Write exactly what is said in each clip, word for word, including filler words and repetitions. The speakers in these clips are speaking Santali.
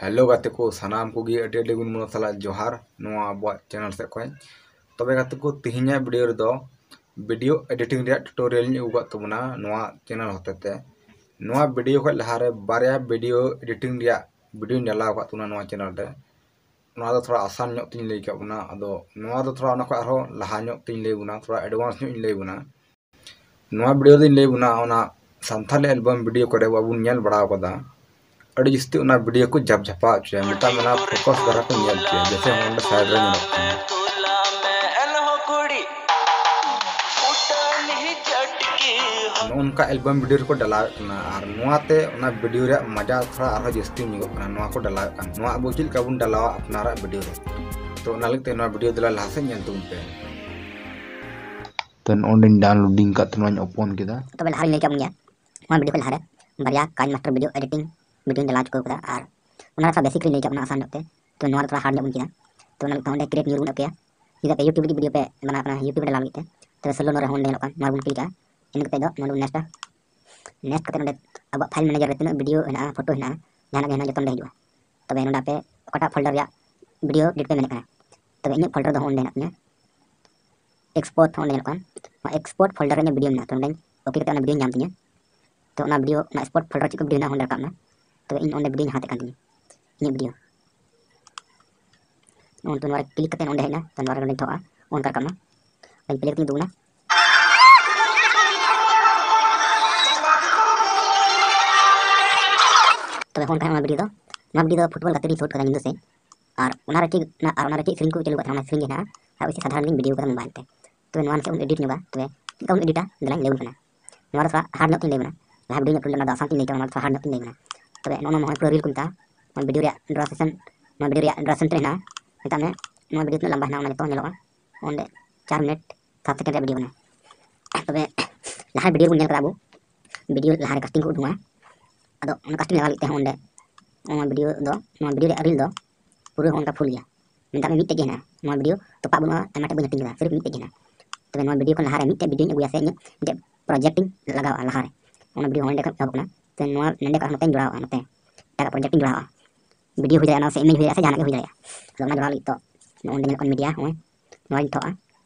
ᱦᱮᱞᱳ ᱜᱟᱛᱮ ᱠᱚ, ᱥᱟᱱᱟᱢ ᱠᱚᱜᱮ ᱟᱹᱰᱤ ᱟᱹᱰᱤ ᱜᱩᱱᱢᱟᱱᱟᱣ ᱥᱟᱞᱟᱜ ᱡᱚᱦᱟᱨ ᱱᱚᱣᱟ ᱟᱵᱚᱣᱟᱜ ᱪᱮᱱᱮᱞ ᱥᱮᱫ ᱠᱷᱚᱱ᱾ ᱛᱚᱵᱮ ᱜᱟᱛᱮ ᱠᱚ, ᱛᱮᱦᱮᱧᱟᱜ ᱵᱷᱤᱰᱤᱭᱳ ᱨᱮᱫᱚ ᱵᱷᱤᱰᱤᱭᱳ ᱮᱰᱤᱴᱤᱝ ᱨᱮᱭᱟᱜ ᱴᱩᱴᱳᱨᱤᱭᱟᱞ ᱤᱧ ᱟᱹᱜᱩ ᱟᱠᱟᱫ ᱛᱟᱵᱚᱱᱟ ᱱᱚᱣᱟ ᱪᱮᱱᱮᱞ ᱦᱚᱛᱮᱛᱮ᱾ ᱱᱚᱣᱟ ᱵᱷᱤᱰᱤᱭᱳ ᱠᱷᱚᱱ ᱞᱟᱦᱟᱨᱮ ᱵᱟᱨᱭᱟ ᱵᱷᱤᱰᱤᱭᱳ ᱮᱰᱤᱴᱤᱝ ᱨᱮᱭᱟᱜ ᱵᱷᱤᱰᱤᱭᱳᱧ ᱰᱟᱞᱟᱣ ᱟᱠᱟᱫ ᱛᱟᱵᱚᱱᱟ ᱱᱚᱣᱟ ᱪᱮᱱᱮᱞ ᱨᱮ᱾ ᱱᱚᱣᱟ ᱫᱚ ᱛᱷᱚᱲᱟ ᱟᱥᱟᱱ ᱧᱚᱜ ᱛᱤᱧ ᱞᱟᱹᱭ ᱟᱠᱟᱫ ᱵᱚᱱᱟ, ᱟᱫᱚ ᱱᱚᱣᱟ ᱫᱚ ᱛᱷᱚᱲᱟ ᱚᱱᱟ ᱠᱷᱚᱱ ᱟᱨᱦᱚᱸ ᱞᱟᱦᱟ ᱧᱚᱜ ᱛᱤᱧ ᱞᱟᱹᱭ ᱵᱚᱱᱟ, ᱛᱷᱚᱲᱟ ᱮᱰᱵᱷᱟᱱᱥ ᱧᱚᱜ ᱤᱧ ᱞᱟᱹᱭ ᱵᱚᱱᱟ᱾ ᱱᱚᱣᱟ ᱵᱷᱤᱰᱤᱭᱳ ᱫᱚᱧ ᱞᱟᱹᱭ ᱵᱚᱱᱟ, ᱚᱱᱟ ᱥᱟᱱᱛᱷᱟᱞᱤ ᱮᱞᱵᱟᱢ ᱵᱷᱤᱰᱤᱭᱳ ᱠᱚᱨᱮ ᱵᱟᱵᱚᱱ ᱧᱮᱞ ᱵᱟᱲᱟ ᱟᱠᱟᱫᱟ, ᱟᱹᱰᱤ ᱡᱟᱹᱥᱛᱤ ᱚᱱᱟ ᱵᱷᱤᱰᱤᱭᱳ ᱠᱚ ᱡᱟᱯ ᱡᱟᱯᱟ ᱦᱚᱪᱚᱭᱟ, ᱢᱮᱛᱟᱜ ᱢᱮ ᱚᱱᱟ ᱯᱷᱳᱠᱟᱥ ᱫᱷᱟᱨᱟ ᱠᱚ ᱧᱮᱞ ᱦᱚᱪᱚᱭᱟ, ᱡᱮᱭᱥᱮ ᱱᱚᱰᱮ ᱥᱟᱭᱤᱰ ᱨᱮ ᱧᱮᱞᱚᱜ ᱠᱟᱱᱟ᱾ ᱱᱚᱜᱼᱚ ᱱᱚᱝᱠᱟ ᱮᱞᱵᱟᱢ ᱵᱷᱤᱰᱤᱭᱳ ᱨᱮᱠᱚ ᱰᱟᱞᱟᱣᱮᱫ ᱠᱟᱱᱟ, ᱟᱨ ᱱᱚᱣᱟᱛᱮ ᱚᱱᱟ ᱵᱷᱤᱰᱤᱭᱳ ᱨᱮᱭᱟᱜ ᱢᱟᱡᱟ ᱛᱷᱚᱲᱟ ᱟᱨᱦᱚᱸ ᱡᱟᱹᱥᱛᱤ ᱧᱚᱜᱚᱜ ᱠᱟᱱᱟ᱾ ᱱᱚᱣᱟ ᱠᱚ ᱰᱟᱞᱟᱣᱮᱫ ᱠᱟᱱ, ᱱᱚᱣᱟ ᱟᱵᱚ ᱪᱮᱫ ᱞᱮᱠᱟ ᱵᱚᱱ ᱰᱟᱞᱟᱣᱟ ᱟᱯᱱᱟᱨᱟᱜ ᱵᱷᱤᱰᱤᱭᱳ ᱨᱮ, ᱛᱚ ᱚᱱᱟ ᱞᱟᱹᱜᱤᱫ ᱛᱮ ᱱᱚᱣᱟ ᱵᱷᱤᱰᱤᱭᱳ ᱫᱮᱞᱟ ᱞᱟᱦᱟ ᱥᱮᱫ ᱧᱮᱞ ᱛᱟᱵᱚᱱ ᱯᱮ᱾ ᱛᱚ ᱱᱚᱜᱼᱚᱭ ᱰᱟᱣᱩᱱᱞᱳᱰᱤᱝ ᱠᱟᱛᱮ ᱱᱚᱣᱟᱧ ᱳᱯᱮᱱ ᱠᱮᱫᱟ᱾ ᱛᱚᱵᱮ ᱞᱟᱦᱟ ᱨᱮᱧ ᱞᱟᱹᱭ ᱠᱟᱜ ᱵᱚᱱ ᱜᱮᱭᱟ, ᱱᱚᱣᱟ ᱵᱷᱤᱰᱤᱭᱳ ᱠᱷᱚᱱ ᱞᱟᱦᱟᱨᱮ ᱵᱟᱨᱭᱟ ᱠᱟᱭᱤᱱ ᱢᱟᱥᱴᱟᱨ ᱵᱷᱤᱰᱤᱭᱳ ᱮᱰᱤᱴᱤᱝ ᱵᱷᱤᱰᱤᱭᱳᱧ ᱰᱟᱞᱟᱣ ᱪᱩᱠᱟᱹᱣ ᱠᱟᱫᱟ, ᱟᱨ ᱚᱱᱟ ᱛᱷᱚᱲᱟ ᱵᱮᱥᱤᱠ ᱨᱤᱧ ᱞᱟᱹᱭ ᱠᱟᱜ ᱵᱚᱱᱟ ᱟᱥᱟᱱ ᱧᱚᱜ ᱛᱮ᱾ ᱛᱚ ᱱᱚᱣᱟ ᱫᱚ ᱛᱷᱚᱲᱟ ᱦᱟᱨᱰ ᱧᱚᱜ ᱵᱚᱱ ᱪᱮᱫᱟ᱾ ᱛᱚ ᱚᱱᱟ ᱞᱟᱹᱜᱤᱫ ᱛᱮ ᱚᱸᱰᱮ ᱠᱨᱤᱭᱮᱴ ᱱᱤᱭᱩ ᱨᱮᱵᱚᱱ ᱟᱹᱜᱩᱭᱟ᱾ ᱪᱮᱫᱟᱜ ᱥᱮ YouTube ᱨᱮ ᱵᱷᱤᱰᱤᱭᱳ ᱯᱮ ᱵᱮᱱᱟᱣ ᱠᱟᱱᱟ, YouTube ᱨᱮ ᱰᱟᱞᱟᱣ ᱞᱟᱹᱜᱤᱫ ᱛᱮ᱾ ᱛᱚᱵᱮ ᱥᱳᱞᱳ ᱱᱚᱣᱟ ᱨᱮ ᱦᱚᱸ ᱚᱸᱰᱮ ᱧᱮᱞᱚᱜ ᱠᱟᱱ, ᱱᱚᱣᱟ ᱨᱮᱵᱚᱱ ᱠᱞᱤᱠᱟ᱾ ᱤᱱᱟᱹ ᱠᱟᱛᱮ ᱫᱚ ᱱᱚᱣᱟ ᱨᱮᱵᱚᱱ ᱱᱮᱠᱥᱴᱟ᱾ ᱱᱮᱠᱥᱴ ᱠᱟᱛᱮ ᱱᱚᱸᱰᱮ ᱟᱵᱚᱣᱟᱜ ᱯᱷᱟᱭᱤᱞ ᱢᱮᱱᱮᱡᱟᱨ ᱨᱮ ᱛᱤᱱᱟᱹᱜ ᱵᱷᱤᱰᱤᱭᱳ ᱦᱮᱱᱟᱜᱼᱟ, ᱯᱷᱳᱴᱳ ᱦᱮᱱᱟᱜᱼᱟ, ᱡᱟᱦᱟᱱᱟᱜ ᱜᱮ ᱦᱮᱱᱟᱜᱼᱟ, ᱡᱚᱛᱚ ᱱᱚᱸᱰᱮ ᱦᱤᱡᱩᱜᱼᱟ᱾ ᱛᱚᱵᱮ ᱱᱚᱸᱰᱮ ᱟᱯᱮ ᱚᱠᱟᱴᱟᱜ ᱯᱷᱳᱞᱰᱟᱨ ᱨᱮᱭᱟᱜ ᱵᱷᱤᱰᱤᱭᱳ ᱮᱰᱤᱴ ᱯᱮ ᱢᱮᱱᱮᱫ ᱠᱟᱱᱟ, ᱛᱚᱵᱮ ᱤᱧᱟᱹᱜ ᱯᱷᱳᱞᱰᱟᱨ ᱫᱚ ᱦᱚᱸ ᱚᱸᱰᱮ ᱦᱮᱱᱟᱜ ᱛᱤᱧᱟᱹ, ᱮᱠᱥᱯᱳᱨᱴ ᱦᱚᱸ ᱚᱸᱰᱮ ᱧᱮᱞᱚᱜ ᱠᱟᱱ, ᱱᱚᱣᱟ ᱮᱠᱥᱯᱳᱨᱴ ᱯᱷᱳᱞᱰᱟᱨ ᱨᱮ ᱤᱧᱟᱹᱜ ᱵᱷᱤᱰᱤᱭᱳ ᱢᱮᱱᱟᱜᱼᱟ᱾ ᱛᱚ ᱱᱚᱸᱰᱮᱧ ᱳᱠᱮ ᱠᱟᱛᱮ ᱚᱱᱟ ᱵᱷᱤᱰᱤᱭᱳᱧ ᱧᱟᱢ ᱛᱤᱧᱟᱹ᱾ ᱛᱚ ᱚᱱᱟ ᱵᱷᱤᱰᱤᱭᱳ, ᱚᱱᱟ ᱮᱠᱥᱯᱳᱨᱴ ᱯᱷᱳᱞᱰᱟᱨ ᱪᱮᱫ ᱠᱚ ᱵᱷᱤᱰᱤᱭᱳ ᱦᱮᱱᱟᱜᱼᱟ, ᱚᱸᱰᱮ ᱨᱟᱠᱟᱵ ᱮᱱᱟ᱾ ᱛᱚᱵᱮ ᱤᱧ ᱚᱸᱰᱮ ᱵᱷᱤᱰᱤᱭᱳᱧ ᱦᱟᱛᱮᱫ ᱠᱟᱱ ᱛᱤᱧᱟᱹ, ᱤᱧᱟᱹᱜ ᱵᱷᱤᱰᱤᱭᱳ᱾ ᱱᱚᱜᱼᱚᱭ ᱛᱚ ᱱᱚᱣᱟ ᱨᱮ ᱠᱞᱤᱠ ᱠᱟᱛᱮ ᱚᱸᱰᱮ ᱦᱮᱡ ᱮᱱᱟ, ᱛᱚ ᱱᱚᱣᱟ ᱨᱮ ᱱᱚᱸᱰᱮᱧ ᱫᱚᱦᱚᱜᱼᱟ, ᱚᱱᱠᱟ ᱨᱟᱠᱟᱵ ᱮᱱᱟ᱾ ᱟᱫᱚᱧ ᱯᱞᱮ ᱠᱟᱛᱮᱧ ᱩᱫᱩᱜ ᱮᱱᱟ᱾ ᱛᱚᱵᱮ ᱦᱚᱸ ᱚᱱᱠᱟ ᱱᱚᱣᱟ ᱵᱷᱤᱰᱤᱭᱳ ᱫᱚ, ᱱᱚᱣᱟ ᱵᱷᱤᱰᱤᱭᱳ ᱫᱚ ᱯᱷᱩᱴᱵᱚᱞ ᱜᱟᱛᱮ ᱨᱤᱧ ᱥᱩᱴ ᱠᱟᱫᱟ ᱧᱤᱫᱟᱹ ᱥᱮᱫ᱾ ᱟᱨ ᱚᱱᱟ ᱨᱮ ᱪᱮᱫ, ᱟᱨ ᱚᱱᱟ ᱨᱮ ᱪᱮᱫ ᱥᱮᱨᱮᱧ ᱠᱚ ᱪᱟᱹᱞᱩ ᱠᱟᱜ ᱛᱟᱦᱮᱱᱟ, ᱚᱱᱟ ᱥᱮᱨᱮᱧ ᱜᱮ ᱦᱮᱱᱟᱜᱼᱟ᱾ ᱟᱨ ᱳᱭᱥᱮ ᱥᱟᱫᱷᱟᱨᱚᱱ ᱜᱤᱧ ᱵᱷᱤᱰᱤᱭᱳ ᱠᱟᱫᱟ ᱢᱳᱵᱟᱭᱤᱞ ᱛᱮ᱾ ᱛᱚᱵᱮ ᱱᱚᱣᱟ ᱱᱟᱥᱮ ᱵᱚᱱ ᱮᱰᱤᱴ ᱧᱚᱜᱟ᱾ ᱛᱚᱵᱮ ᱪᱮᱫ ᱞᱮᱠᱟ ᱵᱚᱱ ᱮᱰᱤᱴᱟ, ᱫᱮᱞᱟᱧ ᱞᱟᱹᱭ ᱟᱵᱚᱱ ᱠᱟᱱᱟ᱾ ᱱᱚᱣᱟ ᱫᱚ ᱛᱷᱚᱲᱟ ᱦᱟᱨᱰ ᱧᱚᱜ ᱛᱤᱧ ᱞᱟᱹᱭ ᱟᱵᱚᱱᱟ᱾ ᱞᱟᱦᱟ ᱵᱷᱤᱰᱤᱭᱳ ᱧᱚᱜ ᱠᱷᱚᱱ ᱫᱚ ᱚᱱᱟ ᱫᱚ ᱟᱥᱟᱱ ᱛᱤᱧ ᱞᱟᱹᱭ ᱠᱮᱫᱟ, ᱱᱚᱣᱟ ᱫᱚ ᱛᱷᱚᱲᱟ ᱦᱟᱨᱰ ᱧᱚᱜ ᱛᱤᱧ ᱞᱟᱹᱭ ᱟᱵᱚᱱᱟ᱾ ᱛᱚᱵᱮ ᱱᱚᱜᱼᱚ ᱱᱚᱣᱟ ᱢᱟ ᱦᱚᱸᱜᱼᱚᱭ ᱯᱩᱨᱟᱹ ᱨᱤᱞ ᱠᱚ ᱢᱮᱛᱟᱜᱼᱟ᱾ ᱱᱚᱣᱟ ᱵᱷᱤᱰᱤᱭᱳ ᱨᱮᱭᱟᱜ ᱰᱩᱨᱮᱥᱚᱱ, ᱱᱚᱣᱟ ᱵᱷᱤᱰᱤᱭᱳ ᱨᱮᱭᱟᱜ ᱰᱩᱨᱮᱥᱚᱱ ᱛᱤᱱᱟᱹᱜ ᱦᱮᱱᱟᱜᱼᱟ, ᱢᱮᱛᱟᱜ ᱢᱮ, ᱱᱚᱣᱟ ᱵᱷᱤᱰᱤᱭᱳ ᱛᱤᱱᱟᱹᱜ ᱞᱟᱢᱵᱟ ᱦᱮᱱᱟᱜᱼᱟ, ᱚᱱᱟ ᱡᱚᱛᱚ ᱧᱮᱞᱚᱜᱼᱟ᱾ ᱚᱸᱰᱮ ᱪᱟᱨ ᱢᱤᱱᱤᱴ ᱥᱟᱛ ᱥᱮᱠᱮᱱᱰ ᱨᱮᱭᱟᱜ ᱵᱷᱤᱰᱤᱭᱳ ᱠᱟᱱᱟ᱾ ᱛᱚᱵᱮ ᱞᱟᱦᱟ ᱵᱷᱤᱰᱤᱭᱳ ᱵᱚᱱ ᱧᱮᱞ ᱠᱟᱫᱟ ᱟᱵᱚ, ᱵᱷᱤᱰᱤᱭᱳ ᱞᱟᱦᱟᱨᱮ ᱠᱟᱥᱴᱤᱝ ᱠᱚ ᱩᱰᱩᱝᱟ᱾ ᱟᱫᱚ ᱚᱱᱟ ᱠᱟᱥᱴᱤᱝ ᱞᱟᱜᱟᱣ ᱞᱟᱹᱜᱤᱫ ᱛᱮ ᱦᱚᱸ ᱚᱸᱰᱮ ᱱᱚᱣᱟ ᱵᱷᱤᱰᱤᱭᱳ ᱫᱚ, ᱱᱚᱣᱟ ᱵᱷᱤᱰᱤᱭᱳ ᱨᱮᱭᱟᱜ ᱨᱤᱞ ᱫᱚ ᱯᱩᱨᱟᱹ ᱦᱚᱸ ᱚᱱᱠᱟ ᱯᱷᱩᱞ ᱜᱮᱭᱟ᱾ ᱢᱮᱛᱟᱜ ᱢᱮ ᱢᱤᱫᱴᱮᱡ ᱜᱮ ᱦᱮᱱᱟᱜᱼᱟ, ᱱᱚᱣᱟ ᱵᱷᱤᱰᱤᱭᱳ ᱛᱚᱯᱟᱜ ᱵᱟᱹᱱᱩᱜᱼᱟ, ᱟᱭᱢᱟ ᱴᱷᱮᱡ ᱵᱟᱹᱧ ᱦᱟᱹᱴᱤᱧ ᱠᱟᱫᱟ, ᱥᱤᱨᱯ ᱢᱤᱫᱴᱮᱡ ᱜᱮ ᱦᱮᱱᱟᱜᱼᱟ᱾ ᱛᱚᱵᱮ ᱱᱚᱣᱟ ᱵᱷᱤᱰᱤᱭᱳ ᱠᱷᱚᱱ ᱞᱟᱦᱟᱨᱮ ᱢᱤᱫᱴᱮᱡ ᱵᱷᱤᱰᱤᱭᱳᱧ ᱟᱹᱜᱩᱭᱟ ᱥᱮ ᱤᱧᱟᱹᱜ ᱢᱤᱫᱴᱮᱡ ᱯᱨᱚᱡᱮᱠᱴ ᱤᱧ ᱞᱟᱜᱟᱣᱟ ᱞᱟᱦᱟᱨᱮ, ᱚᱱᱟ ᱵᱷᱤᱰᱤᱭᱳ ᱦᱚᱸ ᱚᱸᱰᱮ ᱠᱷᱚᱱ ᱮᱦᱚᱵ ᱠᱟᱱᱟ᱾ ᱛᱚ ᱱᱚᱣᱟ ᱱᱚᱸᱰᱮ ᱠᱷᱚᱱ ᱱᱚᱛᱮᱧ ᱡᱚᱲᱟᱣᱟ, ᱱᱚᱛᱮ ᱮᱴᱟᱜᱟᱜ ᱯᱨᱚᱡᱮᱠᱴ ᱤᱧ ᱡᱚᱲᱟᱣᱟ᱾ video ᱦᱩᱭ ᱫᱟᱲᱮᱭᱟᱜᱼᱟ, ᱱᱚᱣᱟ ᱥᱮ image ᱦᱩᱭ ᱫᱟᱲᱮᱭᱟᱜᱼᱟ, ᱥᱮ ᱡᱟᱦᱟᱱᱟᱜ ᱜᱮ ᱦᱩᱭ ᱫᱟᱲᱮᱭᱟᱜᱼᱟ᱾ ᱟᱫᱚ ᱚᱱᱟ ᱡᱚᱲᱟᱣ ᱞᱟᱹᱜᱤᱫ ᱛᱚ ᱱᱚᱜᱼᱚᱭ ᱱᱚᱸᱰᱮ ᱧᱮᱞᱚᱜ ᱠᱟᱱ media, ᱱᱚᱜᱼᱚᱭ ᱱᱚᱣᱟ ᱨᱮᱧ ᱴᱷᱚᱜᱼᱟ᱾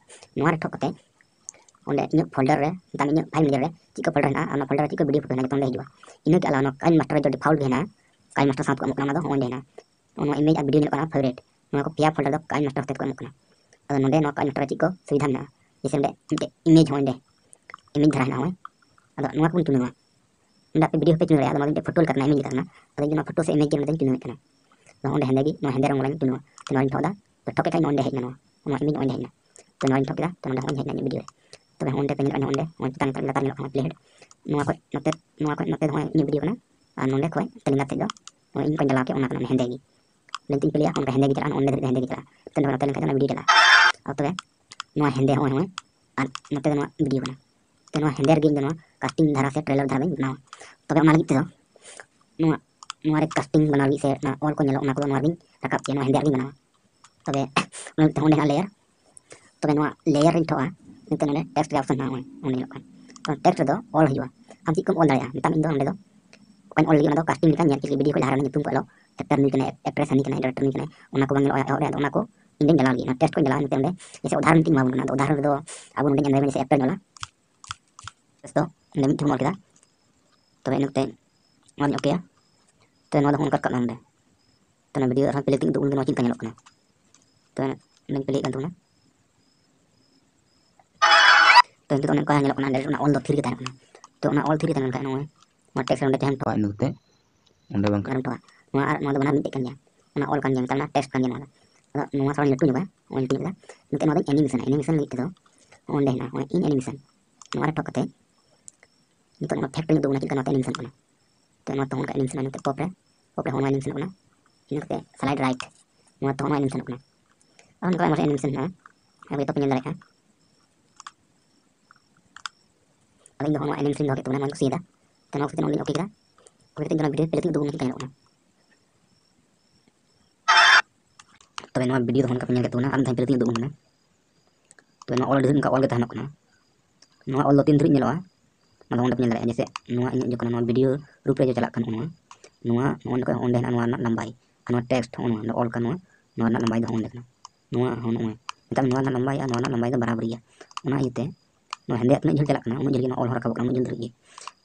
ᱱᱚᱣᱟ ᱨᱮ ᱴᱷᱚᱜ ᱠᱟᱛᱮ ᱚᱸᱰᱮ ᱤᱧᱟᱹᱜ folder ᱨᱮ, ᱢᱮᱛᱟᱜ ᱢᱮ ᱤᱧᱟᱹᱜ file manager ᱨᱮ ᱪᱮᱫ ᱠᱚ folder ᱦᱮᱱᱟᱜᱼᱟ ᱟᱨ ᱚᱱᱟ folder ᱨᱮ ᱪᱮᱫ ᱠᱚ video ᱯᱷᱳᱴᱳ ᱦᱮᱱᱟᱜᱼᱟ, ᱡᱚᱛᱚ ᱱᱚᱸᱰᱮ ᱦᱤᱡᱩᱜᱼᱟ᱾ ᱤᱱᱟᱹ ᱜᱮ ᱟᱞᱟᱣ, ᱱᱚᱣᱟ KineMaster ᱨᱮ ᱡᱚ default ᱜᱮ ᱦᱮᱱᱟᱜᱼᱟ, KineMaster ᱥᱟᱶ ᱛᱮᱠᱚ ᱮᱢᱚᱜ ᱠᱟᱱᱟ, ᱚᱱᱟ ᱫᱚ ᱱᱚᱜᱼᱚᱭ ᱱᱚᱸᱰᱮ ᱦᱮᱱᱟᱜᱼᱟ᱾ ᱱᱚᱣᱟ image ᱟᱨ video ᱧᱮᱞᱚᱜ ᱠᱟᱱᱟ favorite, ᱱᱚᱣᱟ ᱠᱚ ᱯᱮᱭᱟ folder ᱫᱚ KineMaster ᱦᱚᱛᱮ ᱛᱮᱠᱚ ᱮᱢᱚᱜ ᱠᱟᱱᱟ᱾ ᱟᱫᱚ ᱱᱚᱸᱰᱮ ᱱᱚᱣᱟ KineMaster ᱨᱮ ᱪᱮᱫ ᱠᱚ ᱥᱩᱵᱤᱫᱷᱟ ᱢᱮᱱᱟᱜᱼᱟ, ᱡᱮᱭᱥᱮ ᱱᱚᱸᱰᱮ ᱢᱤᱫᱴᱮᱡ image ᱦᱚᱸ ᱚᱸᱰᱮ image ᱫᱷᱟᱨᱟ ᱦᱮᱱᱟᱜᱼᱟ, ᱦᱳᱭ᱾ ᱟᱫᱚ ᱱᱚᱣᱟ ᱠᱚᱵᱚᱱ ᱪᱩᱱᱟᱹᱣᱟ᱾ ᱱᱚᱸᱰᱮ ᱟᱯᱮ video ᱦᱚᱸᱯᱮ ᱪᱩᱱᱟᱹᱣ ᱫᱟᱲᱮᱭᱟᱜᱼᱟ, ᱟᱫᱚ ᱱᱚᱣᱟ ᱫᱚ ᱢᱤᱫᱴᱮᱡ ᱯᱷᱳᱴᱳ ᱞᱮᱠᱟ ᱠᱟᱱᱟ, image ᱞᱮᱠᱟ ᱠᱟᱱᱟ᱾ ᱟᱫᱚ ᱤᱧ ᱫᱚ ᱱᱚᱣᱟ ᱯᱷᱳᱴᱳ ᱥᱮ image ᱜᱮ ᱱᱚᱸᱰᱮᱧ ᱪᱩᱱᱟᱹᱣᱮᱫ ᱠᱟᱱᱟ᱾ ᱟᱫᱚ ᱚᱸᱰᱮ ᱦᱮᱸᱫᱮ ᱜᱮ, ᱱᱚᱣᱟ ᱦᱮᱸᱫᱮ ᱨᱚᱝ ᱵᱟᱞᱟᱧ ᱪᱩᱱᱟᱹᱣᱟ᱾ ᱛᱚ ᱱᱚᱣᱟᱧ ᱴᱷᱚᱠ ᱮᱫᱟ, ᱛᱚ ᱴᱷᱚᱠ ᱠᱮᱫ ᱠᱷᱟᱡ ᱱᱚᱸᱰᱮ ᱦᱮᱡ ᱮᱱᱟ, ᱱᱚᱣᱟ, ᱱᱚᱣᱟ image ᱚᱸᱰᱮ ᱦᱮᱡ ᱮᱱᱟ᱾ ᱛᱚ ᱱᱚᱣᱟᱧ ᱴᱷᱚᱠ ᱠᱮᱫᱟ, ᱛᱚ ᱱᱚᱸᱰᱮ ᱦᱚᱸ ᱦᱮᱡ ᱮᱱᱟ ᱤᱧᱟᱹᱜ video ᱨᱮ᱾ ᱛᱚᱵᱮ ᱚᱸᱰᱮ ᱯᱮ ᱧᱮᱞᱮᱫ ᱠᱟᱱᱟ, ᱚᱸᱰᱮ ᱱᱚᱜᱼᱚᱭ ᱪᱮᱛᱟᱱ ᱞᱟᱛᱟᱨ ᱞᱟᱛᱟᱨ ᱧᱮᱞᱚᱜ ᱠᱟᱱᱟ playhead, ᱱᱚᱣᱟ ᱠᱷᱚᱡ ᱱᱚᱛᱮ, ᱱᱚᱣᱟ ᱠᱷᱚᱡ ᱱᱚᱛᱮ ᱫᱚ ᱱᱚᱜᱼᱚᱭ ᱤᱧᱟᱹᱜ video ᱠᱟᱱᱟ, ᱟᱨ ᱱᱚᱸᱰᱮ ᱠᱷᱚᱡ ᱛᱟᱹᱞᱤᱧ ᱞᱟᱛᱟᱨ ᱥᱮᱫ ᱫᱚ ᱱᱚᱜᱼᱚᱭ ᱤᱧ ᱠᱚᱧ ᱪᱟᱞᱟᱣ ᱠᱮᱫ, ᱚᱱᱟ ᱠᱟᱱᱟ, ᱚᱱᱟ ᱦᱮᱸᱫᱮ ᱜᱮ᱾ ᱞᱮᱱᱛᱤᱧ ᱯᱞᱮᱭᱟ, ᱚᱱᱠᱟ ᱦᱮᱸᱫᱮ ᱜᱮ ᱪᱟᱞᱟᱜᱼᱟ, ᱚᱸᱰᱮ ᱫᱷᱟᱹᱨᱤᱡ ᱦᱮᱸᱫᱮ ᱜᱮ ᱪᱟᱞᱟᱜᱼᱟ᱾ ᱛᱮ ᱱᱚᱛᱮ ᱞᱮᱱᱠᱷᱟᱡ ᱫᱚ ᱚᱱᱟ video ᱪᱟᱞᱟᱜᱼᱟ᱾ ᱟᱨ ᱛᱚᱵᱮ ᱱᱚᱣᱟ ᱦᱮᱸᱫᱮ ᱦᱚᱸᱜᱼᱚᱭ, ᱦᱚᱸᱜᱼᱚᱭ, ᱟᱨ ᱱᱚᱛᱮ ᱫᱚ ᱱᱚᱣᱟ video ᱠᱟᱱᱟ᱾ ᱛᱚ ᱱᱚᱣᱟ ᱦᱮᱸᱫᱮ ᱨᱮᱜᱮ ᱤᱧ ᱫᱚ ᱱᱚᱣᱟ casting ᱫᱷᱟᱨᱟ ᱥᱮ trailer ᱫᱷᱟᱨᱟ ᱫᱚᱧ ᱵᱮᱱᱟᱣᱟ᱾ ᱛᱚᱵᱮ ᱚᱱᱟ ᱞᱟᱹᱜᱤᱫ ᱛᱮᱫᱚ ᱱᱚᱣᱟ, ᱱᱚᱣᱟ ᱨᱮ casting ᱵᱮᱱᱟᱣ ᱞᱟᱹᱜᱤᱫ ᱥᱮ ᱚᱱᱟ ᱚᱞ ᱠᱚ ᱧᱮᱞᱚᱜ, ᱚᱱᱟ ᱠᱚᱫᱚ ᱱᱚᱣᱟ ᱨᱮᱜᱮᱧ ᱨᱟᱠᱟᱵ ᱠᱮᱭᱟ, ᱱᱚᱣᱟ ᱦᱮᱸᱫᱮᱭᱟᱜ ᱨᱮᱜᱮᱧ ᱵᱮᱱᱟᱣᱟ᱾ ᱛᱚᱵᱮ ᱚᱱᱟ ᱞᱟᱹᱜᱤᱫ ᱛᱮ ᱚᱸᱰᱮ ᱦᱮᱱᱟᱜᱼᱟ layer᱾ ᱛᱚᱵᱮ ᱱᱚᱣᱟ layer ᱨᱮᱧ ᱴᱷᱚᱜᱼᱟ, ᱱᱤᱛᱚᱜ ᱱᱚᱰᱮ text ᱨᱮᱭᱟᱜ option ᱦᱮᱱᱟᱜᱼᱟ, ᱱᱚᱜᱼᱚᱭ ᱚᱸᱰᱮ ᱧᱮᱞᱚᱜ ᱠᱟᱱᱟ᱾ ᱛᱚ text ᱨᱮᱫᱚ ᱚᱞ ᱦᱩᱭᱩᱜᱼᱟ᱾ ᱟᱢ ᱪᱮᱫ ᱠᱚᱢ ᱚᱞ ᱫᱟᱲᱮᱭᱟᱜᱼᱟ, ᱢᱮᱛᱟᱢ ᱤᱧ ᱫᱚ ᱱᱚᱸᱰᱮ ᱫᱚ ᱚᱠᱟᱧ ᱚᱞ ᱞᱟᱹᱜᱤᱫ, ᱚᱱᱟ ᱫᱚ casting ᱞᱮᱠᱟ ᱧᱮᱞ ᱪᱮᱫ ᱞᱮᱠᱟ video ᱠᱷᱚᱡ ᱞᱟᱦᱟ ᱨᱮ ᱧᱩᱛᱩᱢ ᱠᱚ ᱚᱞᱚᱜ, actor ᱱᱩᱭ ᱠᱟᱱᱟᱭ, actress ᱦᱟᱹᱱᱤ ᱠᱟᱱᱟᱭ, director ᱱᱩᱭ ᱠᱟᱱᱟᱭ, ᱚᱱᱟ ᱠᱚ ᱵᱟᱝ ᱧᱮᱞᱚᱜᱼᱟ ᱮᱦᱚᱵ ᱨᱮ᱾ ᱟᱫᱚ ᱚᱱᱟ ᱠᱚ ᱤᱧ ᱫᱚᱧ ᱵᱮᱱᱟᱣ ᱞᱟᱹᱜᱤᱫ, ᱱᱚᱣᱟ text ᱠᱚᱧ ᱵᱮᱱᱟᱣᱟ ᱱᱚᱛᱮ ᱚᱸᱰᱮ, ᱡᱮᱭᱥᱮ ᱩᱫᱟᱦᱚᱨᱚᱱ ᱢᱤᱫᱴᱮᱱ ᱮᱢᱟᱵᱚᱱ ᱠᱟᱱᱟ, ᱟᱫᱚ ᱩᱫᱟᱦᱚᱨᱚᱱ ᱨᱮᱫᱚ ᱟᱵᱚ ᱱᱚᱸᱰᱮᱧ ᱮᱢ ᱫᱟᱲᱮᱭᱟᱜᱼᱟ, ᱡᱮᱭᱥᱮ actor ᱧᱚᱜ ᱚᱞᱟ᱾ ᱵᱮᱥ, ᱛᱚ ᱚᱸᱰᱮ ᱢᱤᱫ ᱴᱷᱮᱱ ᱵᱚᱱ ᱚᱞ ᱠᱮᱫᱟ, ᱛᱚᱵᱮ ᱤᱱᱟᱹ ᱠᱟᱛᱮ ᱱᱚᱣᱟ ᱫᱚ ᱚᱱᱠᱟ ᱨᱟᱠᱟᱵ ᱱᱟ ᱱᱚᱸᱰᱮ᱾ ᱛᱚ ᱚᱱᱟ video ᱟᱨᱦᱚᱸ play ᱠᱟᱛᱮ ᱩᱫᱩᱜ ᱟᱵᱚᱱ ᱜᱮ, ᱱᱚᱣᱟ ᱪᱮᱫ ᱞᱮᱠᱟ ᱧᱮᱞᱚᱜ ᱠᱟᱱᱟ᱾ ᱛᱚ ᱚᱱᱟᱧ play ᱮᱫ ᱠᱟᱱ ᱛᱟᱵᱚᱱᱟ᱾ ᱛᱚ ᱱᱤᱛᱚᱜ ᱚᱱᱮ ᱚᱱᱠᱟ ᱧᱮᱞᱚᱜ ᱠᱟᱱᱟ, direct ᱚᱱᱟ ᱚᱞ ᱫᱚ ᱛᱷᱤᱨ ᱜᱮ ᱛᱟᱦᱮᱱ ᱠᱟᱱᱟ᱾ ᱛᱚ ᱚᱱᱟ ᱚᱞ ᱛᱷᱤᱨ ᱜᱮ ᱛᱟᱦᱮᱱ ᱠᱷᱟᱱ ᱱᱚᱜᱼᱚᱭ ᱱᱚᱣᱟ text ᱨᱮ ᱚᱸᱰᱮ ᱛᱟᱦᱮᱱ ᱴᱷᱚᱠᱟᱜ ᱢᱮ ᱠᱟᱛᱮ ᱚᱸᱰᱮ ᱵᱟᱝ ᱟᱨ ᱱᱚᱣᱟ ᱫᱚ ᱵᱟᱱᱟᱨ ᱢᱤᱫᱴᱮᱡ ᱠᱟᱱ ᱜᱮᱭᱟ᱾ ᱚᱱᱟ ᱚᱞ ᱠᱟᱱ ᱜᱮᱭᱟ, ᱢᱮᱛᱟᱜ ᱢᱮ text ᱠᱟᱱ ᱜᱮᱭᱟ ᱱᱚᱣᱟ ᱫᱚ᱾ ᱟᱫᱚ ᱱᱚᱣᱟ ᱛᱷᱚᱲᱟᱧ ᱞᱟᱹᱴᱩ ᱧᱚᱜᱟ, ᱱᱚᱜᱼᱚᱭ ᱞᱟᱹᱴᱩ ᱧᱚᱜ ᱠᱮᱫᱟ᱾ ᱱᱤᱛᱚᱜ ᱱᱚᱣᱟ ᱫᱚᱧ animation ᱟ, animation ᱞᱟᱹᱜᱤᱫ ᱛᱮᱫᱚ ᱚᱸᱰᱮ ᱦᱮᱱᱟᱜᱼᱟ, ᱱᱚᱜᱼᱚᱭ in animation, ᱱᱚᱣᱟ ᱨᱮ ᱴᱷᱚᱠ ᱠᱟᱛᱮ ᱱᱤᱛᱚᱜ ᱱᱚᱣᱟ fact ᱧᱚᱜ ᱫᱚ ᱚᱱᱟ ᱪᱮᱫ ᱞᱮᱠᱟ ᱱᱚᱛᱮ animation ᱠᱟᱱᱟ᱾ ᱛᱚ ᱱᱚᱣᱟ ᱛᱮᱦᱚᱸ ᱚᱱᱠᱟ animation ᱠᱟᱱᱟ, ᱱᱤᱛᱚᱜ pop ᱨᱮ, pop ᱨᱮ ᱦᱚᱸ ᱱᱚᱣᱟ animation ᱠᱟᱱᱟ᱾ ᱤᱱᱟᱹ ᱠᱟᱛᱮ slide right, ᱱᱚᱣᱟ ᱛᱮᱦᱚᱸ ᱱᱚᱣᱟ animation ᱠᱟᱱᱟ᱾ ᱟᱨ ᱱᱚᱝᱠᱟ ᱟᱭᱢᱟ animation ᱦᱮᱱᱟᱜᱼᱟ, ᱟᱯᱮ ᱡᱚᱛᱚ ᱯᱮ ᱧᱮᱞ ᱫᱟᱲᱮᱭᱟᱜᱼᱟ᱾ ᱟᱫᱚ ᱤᱧ ᱫᱚ ᱱᱚᱣᱟ animation ᱫᱚᱦᱚ ᱠᱮᱫ ᱛᱟᱵᱚᱱᱟ, ᱱᱚᱣᱟᱧ ᱠᱩᱥᱤᱭᱟᱫᱟ᱾ ᱛᱚ ᱱᱚᱣᱟ ᱠᱩᱥᱤ ᱛᱮ ᱱᱚᱣᱟ ᱞᱤᱧ OK ᱠᱮᱫᱟ᱾ OK ᱠᱟᱛᱮ ᱤᱧ ᱫᱚ ᱱᱚᱣᱟ video play ᱛᱮ ᱩᱫᱩᱜ ᱟᱵᱚᱱ ᱠᱟᱱᱟ᱾ ᱛᱚᱵᱮ ᱱᱚᱣᱟ video ᱫᱚ ᱱᱚᱝᱠᱟ ᱯᱮ ᱧᱮᱞ ᱠᱮᱫ ᱛᱟᱵᱚᱱᱟ, ᱟᱨ ᱢᱤᱫ ᱫᱷᱟᱣ play ᱛᱮ ᱩᱫᱩᱜ ᱟᱵᱚᱱ ᱠᱟᱱᱟ᱾ ᱛᱚᱵᱮ ᱱᱚᱣᱟ ᱚᱞ ᱰᱷᱮᱨ ᱚᱱᱠᱟ ᱚᱞ ᱜᱮ ᱛᱟᱦᱮᱱᱚᱜ ᱠᱟᱱᱟ᱾ ᱱᱚᱣᱟ ᱚᱞ ᱫᱚ ᱛᱤᱱ ᱫᱷᱟᱹᱨᱤᱡ ᱧᱮᱞᱚᱜᱼᱟ, ᱚᱱᱟ ᱫᱚ ᱚᱸᱰᱮ ᱯᱮ ᱧᱮᱞ ᱫᱟᱲᱮᱭᱟᱜᱼᱟ᱾ ᱡᱮᱭᱥᱮ ᱱᱚᱣᱟ ᱤᱧᱟᱹᱜ ᱡᱚᱠᱷᱚᱱ ᱱᱚᱣᱟ video ᱨᱩᱯ ᱨᱮ ᱪᱟᱞᱟᱜ ᱠᱟᱱ, ᱱᱚᱣᱟ, ᱱᱚᱣᱟ ᱱᱚᱜᱼᱚ ᱱᱚᱝᱠᱟ ᱚᱸᱰᱮ ᱦᱮᱱᱟᱜᱼᱟ ᱱᱚᱣᱟ ᱨᱮᱱᱟᱜ ᱞᱟᱢᱵᱟᱭ᱾ ᱱᱚᱣᱟ ᱴᱮᱠᱥᱴ ᱦᱚᱸ ᱱᱚᱣᱟ ᱚᱞ ᱠᱟᱱᱟ, ᱱᱚᱣᱟ ᱨᱮᱱᱟᱜ ᱞᱟᱢᱵᱟᱭ ᱫᱚ ᱦᱚᱸ ᱚᱸᱰᱮ ᱠᱟᱱᱟ᱾ ᱱᱚᱣᱟ ᱦᱚᱸ ᱱᱚᱜᱼᱚᱭ ᱢᱮᱛᱟᱜ ᱢᱮ, ᱱᱚᱣᱟ ᱨᱮᱱᱟᱜ ᱞᱟᱢᱵᱟᱭ ᱟᱨ ᱱᱚᱣᱟ ᱨᱮᱱᱟᱜ ᱞᱟᱢᱵᱟᱭ ᱫᱚ ᱵᱟᱨᱟᱵᱟᱹᱨᱤ ᱜᱮᱭᱟ᱾ ᱚᱱᱟ ᱤᱭᱟᱹᱛᱮ ᱱᱚᱣᱟ ᱦᱮᱸᱫᱮᱭᱟᱜ ᱛᱤᱱᱟᱹᱜ ᱡᱷᱟᱹᱞ ᱪᱟᱞᱟᱜ ᱠᱟᱱᱟ, ᱩᱱᱟᱹᱜ ᱡᱷᱟᱹᱞ ᱜᱮ ᱱᱚᱣᱟ ᱚᱞ ᱦᱚᱸ ᱨᱟᱠᱟᱵᱚᱜ ᱠᱟᱱᱟ, ᱩᱱᱟᱹᱜ ᱡᱷᱟᱹᱞ ᱫᱷᱟᱹᱨᱤᱡ ᱜᱮ᱾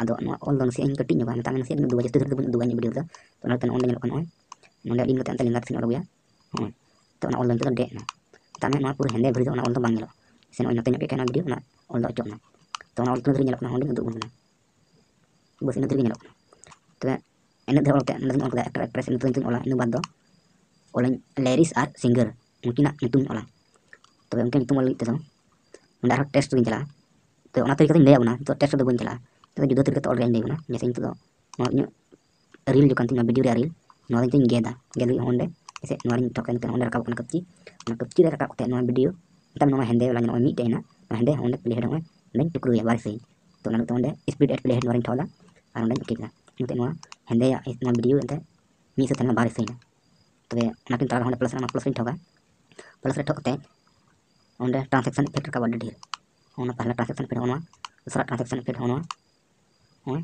ᱟᱫᱚ ᱱᱚᱣᱟ ᱚᱞ ᱫᱚ ᱱᱟᱥᱮᱭᱟᱜ ᱤᱧ ᱠᱟᱹᱴᱤᱡ ᱧᱚᱜᱟ, ᱢᱮᱛᱟᱜ ᱢᱮ ᱱᱟᱥᱮᱭᱟᱜ ᱫᱚ ᱵᱟᱹᱧ ᱡᱟᱹᱥᱛᱤ ᱫᱷᱟᱹᱨᱤᱡ ᱫᱚ ᱵᱟᱹᱧ ᱩᱫᱩᱜᱟ ᱤᱧᱟᱹᱜ ᱵᱷᱤᱰᱤᱭᱳ ᱨᱮᱫᱚ᱾ ᱛᱚ ᱚᱱᱟ ᱠᱟᱛᱮ ᱱᱚᱜᱼᱚᱭ ᱱᱚᱰᱮ ᱧᱮᱞᱚᱜ ᱠᱟᱱᱟ, ᱱᱚᱜᱼᱚᱭ ᱱᱚᱰᱮ ᱟᱹᱰᱤ ᱱᱚᱛᱮ ᱚᱱᱛᱮ ᱞᱮᱸᱜᱟ ᱥᱮᱫ ᱤᱧ ᱚᱰᱚᱠᱮᱭᱟ᱾ ᱦᱚᱸᱜᱼᱚᱭ ᱛᱚ ᱚᱱᱟ ᱚᱞ ᱫᱚ ᱱᱤᱛᱚᱜ ᱫᱚ ᱰᱮ ᱮᱱᱟ᱾ ᱢᱮᱛᱟᱜ ᱢᱮ ᱱᱚᱣᱟ ᱯᱩᱨᱟᱹ ᱦᱮᱸᱫᱮ ᱵᱷᱤᱰᱤᱭᱳ ᱫᱚ ᱚᱱᱟ ᱚᱞ ᱫᱚ ᱵᱟᱝ ᱧᱮᱞᱚᱜᱼᱟ᱾ ᱥᱮ ᱱᱚᱜᱼᱚᱭ ᱱᱚᱛᱮ ᱧᱚᱜ ᱠᱮᱫ ᱠᱷᱟᱱ ᱱᱚᱣᱟ ᱵᱷᱤᱰᱤᱭᱳ ᱚᱱᱟ ᱚᱞ ᱫᱚ ᱚᱪᱚᱜ ᱮᱱᱟ᱾ ᱛᱚ ᱚᱱᱟ ᱚᱞ ᱛᱤᱱᱟᱹᱜ ᱫᱷᱟᱹᱨᱤᱡ ᱧᱮᱞᱚᱜ ᱠᱟᱱᱟ ᱚᱸᱰᱮᱧ ᱩᱫᱩᱜ ᱟᱵᱚᱱ ᱠᱟᱱᱟ᱾ ᱵᱟᱥ ᱤᱱᱟᱹᱜ ᱫᱷᱟᱹᱨᱤᱡ ᱜᱮ ᱧᱮᱞᱚᱜ ᱠᱟᱱᱟ᱾ ᱛᱚᱵᱮ ᱤᱱᱟᱹᱜ ᱫᱷᱟᱹᱨᱤᱡ ᱚᱞ ᱠᱟᱛᱮ ᱱᱚᱰᱮ ᱫᱚᱧ ᱚᱞ ᱠᱮᱫᱟ actor actress, ᱤᱱᱟᱹ ᱛᱟᱭᱚᱢ ᱫᱚᱧ ᱚᱞᱟ, ᱤᱱᱟᱹ ᱵᱟᱫᱽ ᱫᱚ ᱚᱞᱟᱹᱧ ᱞᱮᱨᱤᱥ ᱟᱨ ᱥᱤᱝᱜᱟᱨ, ᱩᱱᱠᱤᱱᱟᱜ ᱧᱩᱛᱩᱢ ᱚᱞᱟ᱾ ᱛᱚᱵᱮ ᱩᱱᱠᱤᱱᱟᱜ ᱧᱩᱛᱩᱢ ᱚᱞ ᱞᱟᱹᱜᱤᱫ ᱛᱮᱫᱚ ᱱᱚᱰᱮ ᱟᱨᱦᱚᱸ ᱴᱮᱠᱥᱴ ᱨᱮᱜᱮᱧ ᱪᱟᱞᱟᱜᱼᱟ᱾ ᱛᱚ ᱚᱱᱟ ᱛᱟᱹᱨᱤᱠᱟ ᱫᱚᱧ ᱞᱟᱹᱭ ᱟᱵᱚᱱᱟ, ᱱᱤᱛᱚᱜ ᱴᱮᱠᱥᱴ ᱨᱮᱫᱚ ᱵᱟᱹᱧ ᱪᱟᱞᱟᱜᱼᱟ᱾ ᱛᱚᱵᱮ ᱡᱩᱫᱟᱹ ᱛᱟᱹᱨᱤᱠᱟ ᱛᱮ ᱚᱞ ᱨᱮᱭᱟᱜ ᱤᱧ ᱞᱟᱹᱭ ᱟᱵᱚᱱᱟ᱾ ᱡᱮᱭᱥᱮ ᱱᱤᱛᱚᱜ ᱫᱚ ᱱᱚᱣᱟ ᱤᱧᱟᱹᱜ ᱨᱤᱞ ᱡᱚᱠᱷᱚᱱ ᱛᱤᱧ ᱱᱚᱣᱟ ᱵᱷᱤᱰᱤᱭᱳ ᱨᱮᱭᱟᱜ ᱨᱤᱞ, ᱱᱚᱣᱟ ᱫᱚᱧ ᱜᱮᱫᱟ, ᱜᱮᱫ ᱞᱟᱹᱜᱤᱫ ᱦᱚᱸ ᱚᱸᱰᱮ ᱥᱮ ᱱᱚᱣᱟ ᱨᱤᱧ ᱴᱷᱚᱠᱟ, ᱱᱤᱛᱚᱜ ᱚᱸᱰᱮ ᱨᱟᱠᱟᱵ ᱠᱟᱱᱟ ᱠᱟᱹᱯᱪᱤ᱾ ᱚᱱᱟ ᱠᱟᱹᱯᱪᱤ ᱨᱮ ᱨᱟᱠᱟᱵ ᱠᱟᱛᱮ ᱱᱚᱣᱟ ᱵᱷᱤᱰᱤᱭᱳ ᱢᱮᱛᱟᱜ ᱢᱮ ᱱᱚᱣᱟ ᱦᱮᱸᱫᱮ ᱵᱟᱞᱟ ᱧᱮᱞᱚᱜᱼᱟ ᱢᱤᱫᱴᱮᱡ ᱦᱮᱱᱟᱜ, ᱱᱚᱣᱟ ᱦᱮᱸᱫᱮ ᱚᱸᱰᱮ ᱯᱞᱮ ᱦᱮᱰ ᱱᱚᱜᱼᱚᱭ ᱚᱸᱰᱮᱧ ᱴᱩᱠᱨᱩᱭᱟ ᱵᱟᱨ ᱥᱮ᱾ ᱛᱚ ᱚᱱᱟ ᱞᱟᱹᱜᱤᱫ ᱛᱮ ᱚᱸᱰᱮ ᱥᱯᱤᱰ ᱮᱰ ᱯᱞᱮ ᱦᱮᱰ ᱱᱚᱣᱟ ᱨᱤᱧ ᱴᱷᱚᱠ ᱮᱫᱟ ᱟᱨ ᱚᱸᱰᱮᱧ ᱳᱠᱮ ᱠᱮᱫᱟ᱾ ᱱᱤᱛᱚᱜ ᱱᱚᱣᱟ ᱦᱮᱸᱫᱮᱭᱟᱜ ᱱᱚᱣᱟ ᱵᱷᱤᱰᱤᱭᱳ ᱮᱱᱛᱮ ᱢᱤᱫ ᱥᱟᱶᱛᱮ ᱱᱚᱣᱟ ᱵᱟᱨ ᱥᱮ ᱦᱮᱱᱟᱜ᱾ ᱛᱚᱵᱮ ᱚᱱᱟᱠᱤᱱ ᱛᱟᱞᱟ ᱨᱮ ᱚᱸᱰᱮ ᱯᱞᱟᱥ ᱨᱮ, ᱚᱱᱟ ᱯᱞᱟᱥ ᱨᱤᱧ ᱴᱷᱚᱠᱟ᱾ ᱯᱞᱟᱥ ᱨᱮ ᱴᱷᱚᱠ ᱠᱟᱛᱮ ᱚᱸᱰᱮ ᱴᱨᱟᱱᱥᱮᱠᱥᱚᱱ ᱤᱯᱷᱮᱠᱴ ᱨᱟᱠᱟᱵᱼᱟ ᱟᱹᱰᱤ ᱰᱷᱮᱨ᱾ ᱚᱱᱟ ᱯᱟᱦᱞᱟ ᱴᱨᱟᱱᱥᱮᱠᱥᱚᱱ ᱤᱯᱷᱮᱠᱴ ᱦᱚᱸ ᱱᱚᱣᱟ, ᱫᱚᱥᱨᱟ ᱴᱨᱟᱱᱥᱮᱠᱥᱚᱱ ᱤᱯᱷᱮᱠᱴ ᱦᱚᱸ ᱱᱚᱣᱟ, ᱦᱚᱸ᱾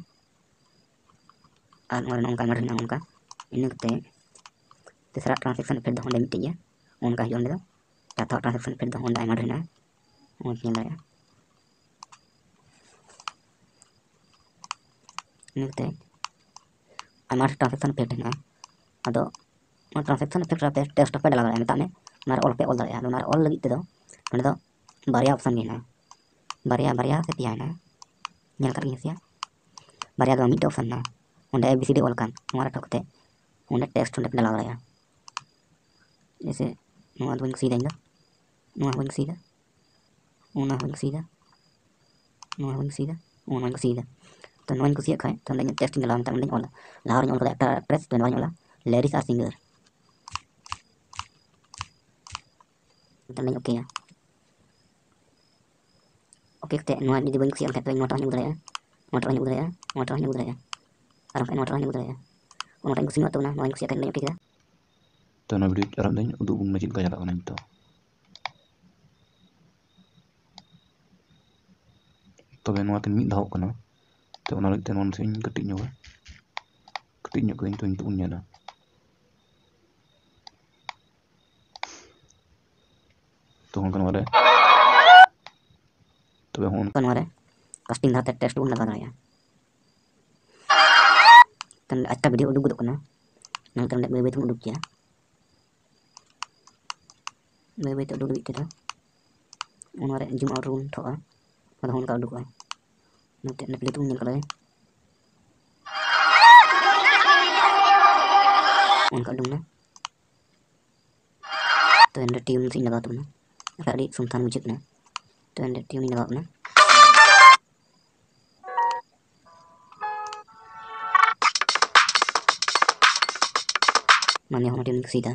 ᱟᱨ ᱱᱚᱣᱟ ᱨᱮ ᱱᱚᱝᱠᱟ ᱟᱭᱢᱟ ᱰᱷᱮᱨ ᱦᱮᱱᱟᱜᱼᱟ ᱚᱱᱠᱟ᱾ ᱤᱱᱟᱹ ᱠᱟᱛᱮ ᱛᱮᱥᱨᱟ ᱴᱨᱟᱱᱥᱮᱠᱥᱚᱱ ᱤᱯᱷᱮᱠᱴ ᱫᱚ ᱚᱸᱰᱮ ᱢᱤᱫᱴᱮᱡ ᱜᱮᱭᱟ, ᱚᱱᱠᱟ ᱦᱤᱡᱩᱜᱼᱟ ᱚᱸᱰᱮ ᱫᱚ᱾ ᱪᱟᱛᱷᱟ ᱴᱨᱟᱱᱥᱮᱠᱥᱚᱱ ᱤᱯᱷᱮᱠᱴ ᱫᱚ ᱚᱸᱰᱮ ᱟᱭᱢᱟ ᱰᱷᱮᱨ ᱦᱮᱱᱟᱜᱼᱟ, ᱚᱱᱟ ᱧᱮᱞ ᱫᱟᱲᱮᱭᱟᱜᱼᱟ᱾ ᱤᱱᱟᱹ ᱠᱟᱛᱮ ᱟᱭᱢᱟ ᱰᱷᱮᱨ ᱴᱨᱟᱱᱥᱮᱠᱥᱚᱱ ᱤᱯᱷᱮᱠᱴ ᱦᱮᱱᱟᱜᱼᱟ᱾ ᱟᱫᱚ ᱚᱱᱟ ᱴᱨᱟᱱᱥᱮᱠᱥᱚᱱ ᱤᱯᱷᱮᱠᱴ ᱨᱮ ᱟᱯᱮ ᱴᱮᱠᱥᱴ ᱦᱚᱸᱯᱮ ᱰᱟᱞᱟᱣ ᱫᱟᱲᱮᱭᱟᱜᱼᱟ, ᱢᱮᱛᱟᱜ ᱢᱮ ᱚᱱᱟ ᱨᱮ ᱚᱞ ᱯᱮ ᱚᱞ ᱫᱟᱲᱮᱭᱟᱜᱼᱟ᱾ ᱟᱫᱚ ᱚᱱᱟ ᱨᱮ ᱚᱞ ᱞᱟᱹᱜᱤᱫ ᱛᱮᱫᱚ ᱱᱚᱸᱰᱮ ᱫᱚ ᱵᱟᱨᱭᱟ ᱚᱯᱥᱚᱱ ᱜᱮ ᱦᱮᱱᱟᱜᱼᱟ, ᱵᱟᱨᱭᱟ, ᱵᱟᱨᱭᱟ ᱥᱮ ᱯᱮᱭᱟ ᱦᱮᱱᱟᱜᱼᱟ, ᱧᱮᱞ ᱠᱟᱜ ᱜᱤᱧ ᱥᱮᱭᱟ᱾ ᱵᱟᱨᱭᱟ ᱫᱚ ᱵᱟᱝ, ᱢᱤᱫᱴᱮᱡ ᱚᱯᱥᱚᱱ ᱦᱮᱱᱟᱜᱼᱟ, ᱚᱸᱰᱮ ᱮ ᱵᱤ ᱥᱤ ᱰᱤ ᱚᱞ ᱠᱟᱱ, ᱱᱚᱣᱟ ᱨᱮ ᱴᱷᱚᱠ ᱠᱟᱛᱮ ᱚᱸᱰᱮ ᱴᱮᱠᱥᱴ ᱚᱸᱰᱮ ᱯᱮ ᱰᱟᱞᱟᱣ ᱫᱟᱲᱮᱭᱟᱜᱼᱟ᱾ ᱡᱮᱭᱥᱮ ᱱᱚᱣᱟ ᱫᱚ ᱵᱟᱹᱧ ᱠᱩᱥᱤᱭᱮᱫᱟ ᱤᱧ ᱫᱚ, ᱱᱚᱣᱟ ᱦᱚᱸ ᱵᱟᱹᱧ ᱠᱩᱥᱤᱭᱮᱫᱟ, ᱚᱱᱟ ᱦᱚᱸ ᱵᱟᱹᱧ ᱠᱩᱥᱤᱭᱮᱫᱟ, ᱱᱚᱣᱟ ᱦᱚᱸ ᱵᱟᱹᱧ ᱠᱩᱥᱤᱭᱮᱫᱟ, ᱚᱱᱟ ᱦᱚᱸ ᱵᱟᱹᱧ ᱠᱩᱥᱤᱭᱮᱫᱟ᱾ ᱛᱚ ᱱᱚᱣᱟᱧ ᱠᱩᱥᱤᱭᱟᱜ ᱠᱷᱟᱡ ᱛᱚ ᱚᱸᱰᱮ ᱤᱧᱟᱹᱜ ᱴᱮᱠᱥᱴ ᱤᱧ ᱰᱟᱞᱟᱣᱟ, ᱢᱮᱛᱟᱜ ᱢᱮ ᱚᱸᱰᱮᱧ ᱚᱞᱟ, ᱞᱟᱦᱟ ᱨᱮᱧ ᱚᱞ ᱠᱟᱫᱟ ᱮᱠᱴᱟᱨ ᱮᱠᱴᱨᱮᱥ, ᱛᱚ ᱱᱚᱣᱟᱧ ᱚᱞᱟ ᱞᱮᱨᱤᱥ ᱟᱨ ᱥᱤᱝᱜᱟᱨ᱾ ᱛᱟᱦᱞᱮᱧ ᱳᱠᱮᱭᱟ᱾ ᱳᱠᱮ ᱠᱟᱛᱮ ᱱᱚᱣᱟ ᱡᱩᱫᱤ ᱵᱟᱹᱧ ᱠᱩᱥᱤᱭᱟᱜ ᱠᱷᱟᱱ ᱛᱚᱵᱮ ᱱᱚᱣᱟᱴᱟᱜ ᱦᱚᱸᱧ ᱟᱹᱜᱩ ᱫᱟᱲᱮᱭᱟᱜᱼᱟ, ᱱᱚᱣᱟᱴᱟᱜ ᱦᱚᱸᱧ ᱟᱹᱜᱩ ᱫᱟᱲᱮᱭᱟᱜᱼᱟ, ᱟᱨ ᱵᱟᱠᱷᱟᱱ ᱱᱚᱣᱟᱴᱟᱜ ᱦᱚᱸᱧ ᱟᱹᱜᱩ ᱫᱟᱲᱮᱭᱟᱜᱼᱟ᱾ ᱱᱚᱣᱟᱴᱟᱜ ᱤᱧ ᱠᱩᱥᱤᱭᱟᱜ ᱛᱟᱵᱚᱱᱟ, ᱱᱚᱣᱟᱧ ᱠᱩᱥᱤᱭᱟᱜ ᱠᱷᱟᱱ ᱱᱚᱣᱟᱧ ᱳᱠᱮ ᱠᱮᱫᱟ᱾ ᱛᱚ ᱚᱱᱟ ᱵᱷᱤᱰᱤᱭᱳ ᱟᱨ ᱢᱤᱫ ᱫᱷᱟᱣ ᱩᱫᱩᱜ ᱟᱵᱚᱱ ᱠᱟᱱᱟ ᱪᱮᱫ ᱞᱮᱠᱟ ᱪᱟᱞᱟᱜ ᱠᱟᱱᱟ ᱱᱤᱛᱚᱜ᱾ ᱛᱚᱵᱮ ᱱᱚᱣᱟ ᱛᱤᱱ ᱢᱤᱫ ᱫᱷᱟᱣᱚᱜ ᱠᱟᱱᱟ, ᱛᱚ ᱚᱱᱟ ᱞᱟᱹᱜᱤᱫ ᱛᱮ ᱱᱚᱣᱟ ᱱᱟᱥᱮ ᱤᱧ ᱠᱟᱹᱴᱤᱡ ᱧᱚᱜᱟ, ᱠᱟᱹᱴᱤᱡ ᱧᱚᱜ ᱠᱟᱹᱫᱟᱹᱧ, ᱛᱚ ᱱᱤᱛᱚᱜ ᱵᱚᱱ ᱧᱮᱞᱟ᱾ ᱛᱚ ᱦᱚᱸ ᱱᱚᱣᱟ ᱨᱮ, ᱛᱚᱵᱮ ᱦᱚᱸ ᱱᱚᱣᱟ ᱨᱮ casting ᱫᱷᱟᱨᱟᱛᱮ text ᱵᱚᱱ ᱞᱟᱜᱟᱣ ᱫᱟᱲᱮᱭᱟᱜᱼᱟ᱾ ᱛᱟᱦᱞᱮ ᱟᱪᱠᱟ video ᱩᱰᱩᱠ ᱜᱚᱫᱚᱜ ᱠᱟᱱᱟ, ᱢᱮᱱᱠᱷᱟᱱ ᱵᱟᱹᱭ ᱵᱟᱹᱭ ᱛᱮᱵᱚᱱ ᱩᱰᱩᱠ ᱜᱮᱭᱟ᱾ ᱵᱟᱹᱭ ᱵᱟᱹᱭ ᱛᱮ ᱩᱰᱩᱠ ᱞᱟᱹᱜᱤᱫ ᱛᱮᱫᱚ ᱚᱱᱟ ᱨᱮ zoom out ᱨᱮᱵᱚᱱ ᱴᱷᱚᱜᱼᱟ, ᱟᱫᱚ ᱚᱱᱠᱟ ᱩᱰᱩᱠᱚᱜᱼᱟ᱾ ᱱᱚᱛᱮ play ᱛᱮᱵᱚᱱ ᱧᱮᱞ ᱠᱟᱫᱟ, ᱚᱱᱠᱟ ᱩᱰᱩᱠ ᱮᱱᱟ᱾ ᱛᱚ ᱮᱱᱰᱮ tune ᱥᱮᱫ ᱤᱧ ᱞᱟᱜᱟᱣ ᱛᱟᱵᱚᱱᱟ, ᱵᱟᱠᱷᱟᱡ ᱟᱹᱰᱤ ᱥᱩᱱᱛᱷᱟᱱ ᱵᱩᱡᱷᱟᱹᱜ ᱠᱟᱱᱟ᱾ ᱛᱚ ᱮᱱᱰᱮ tune ᱤᱧ ᱞᱟᱜᱟᱣ ᱠᱟᱱᱟ᱾ ᱢᱟᱱᱮ ᱦᱚᱸ ᱟᱹᱰᱤ ᱥᱤᱫᱷᱟ᱾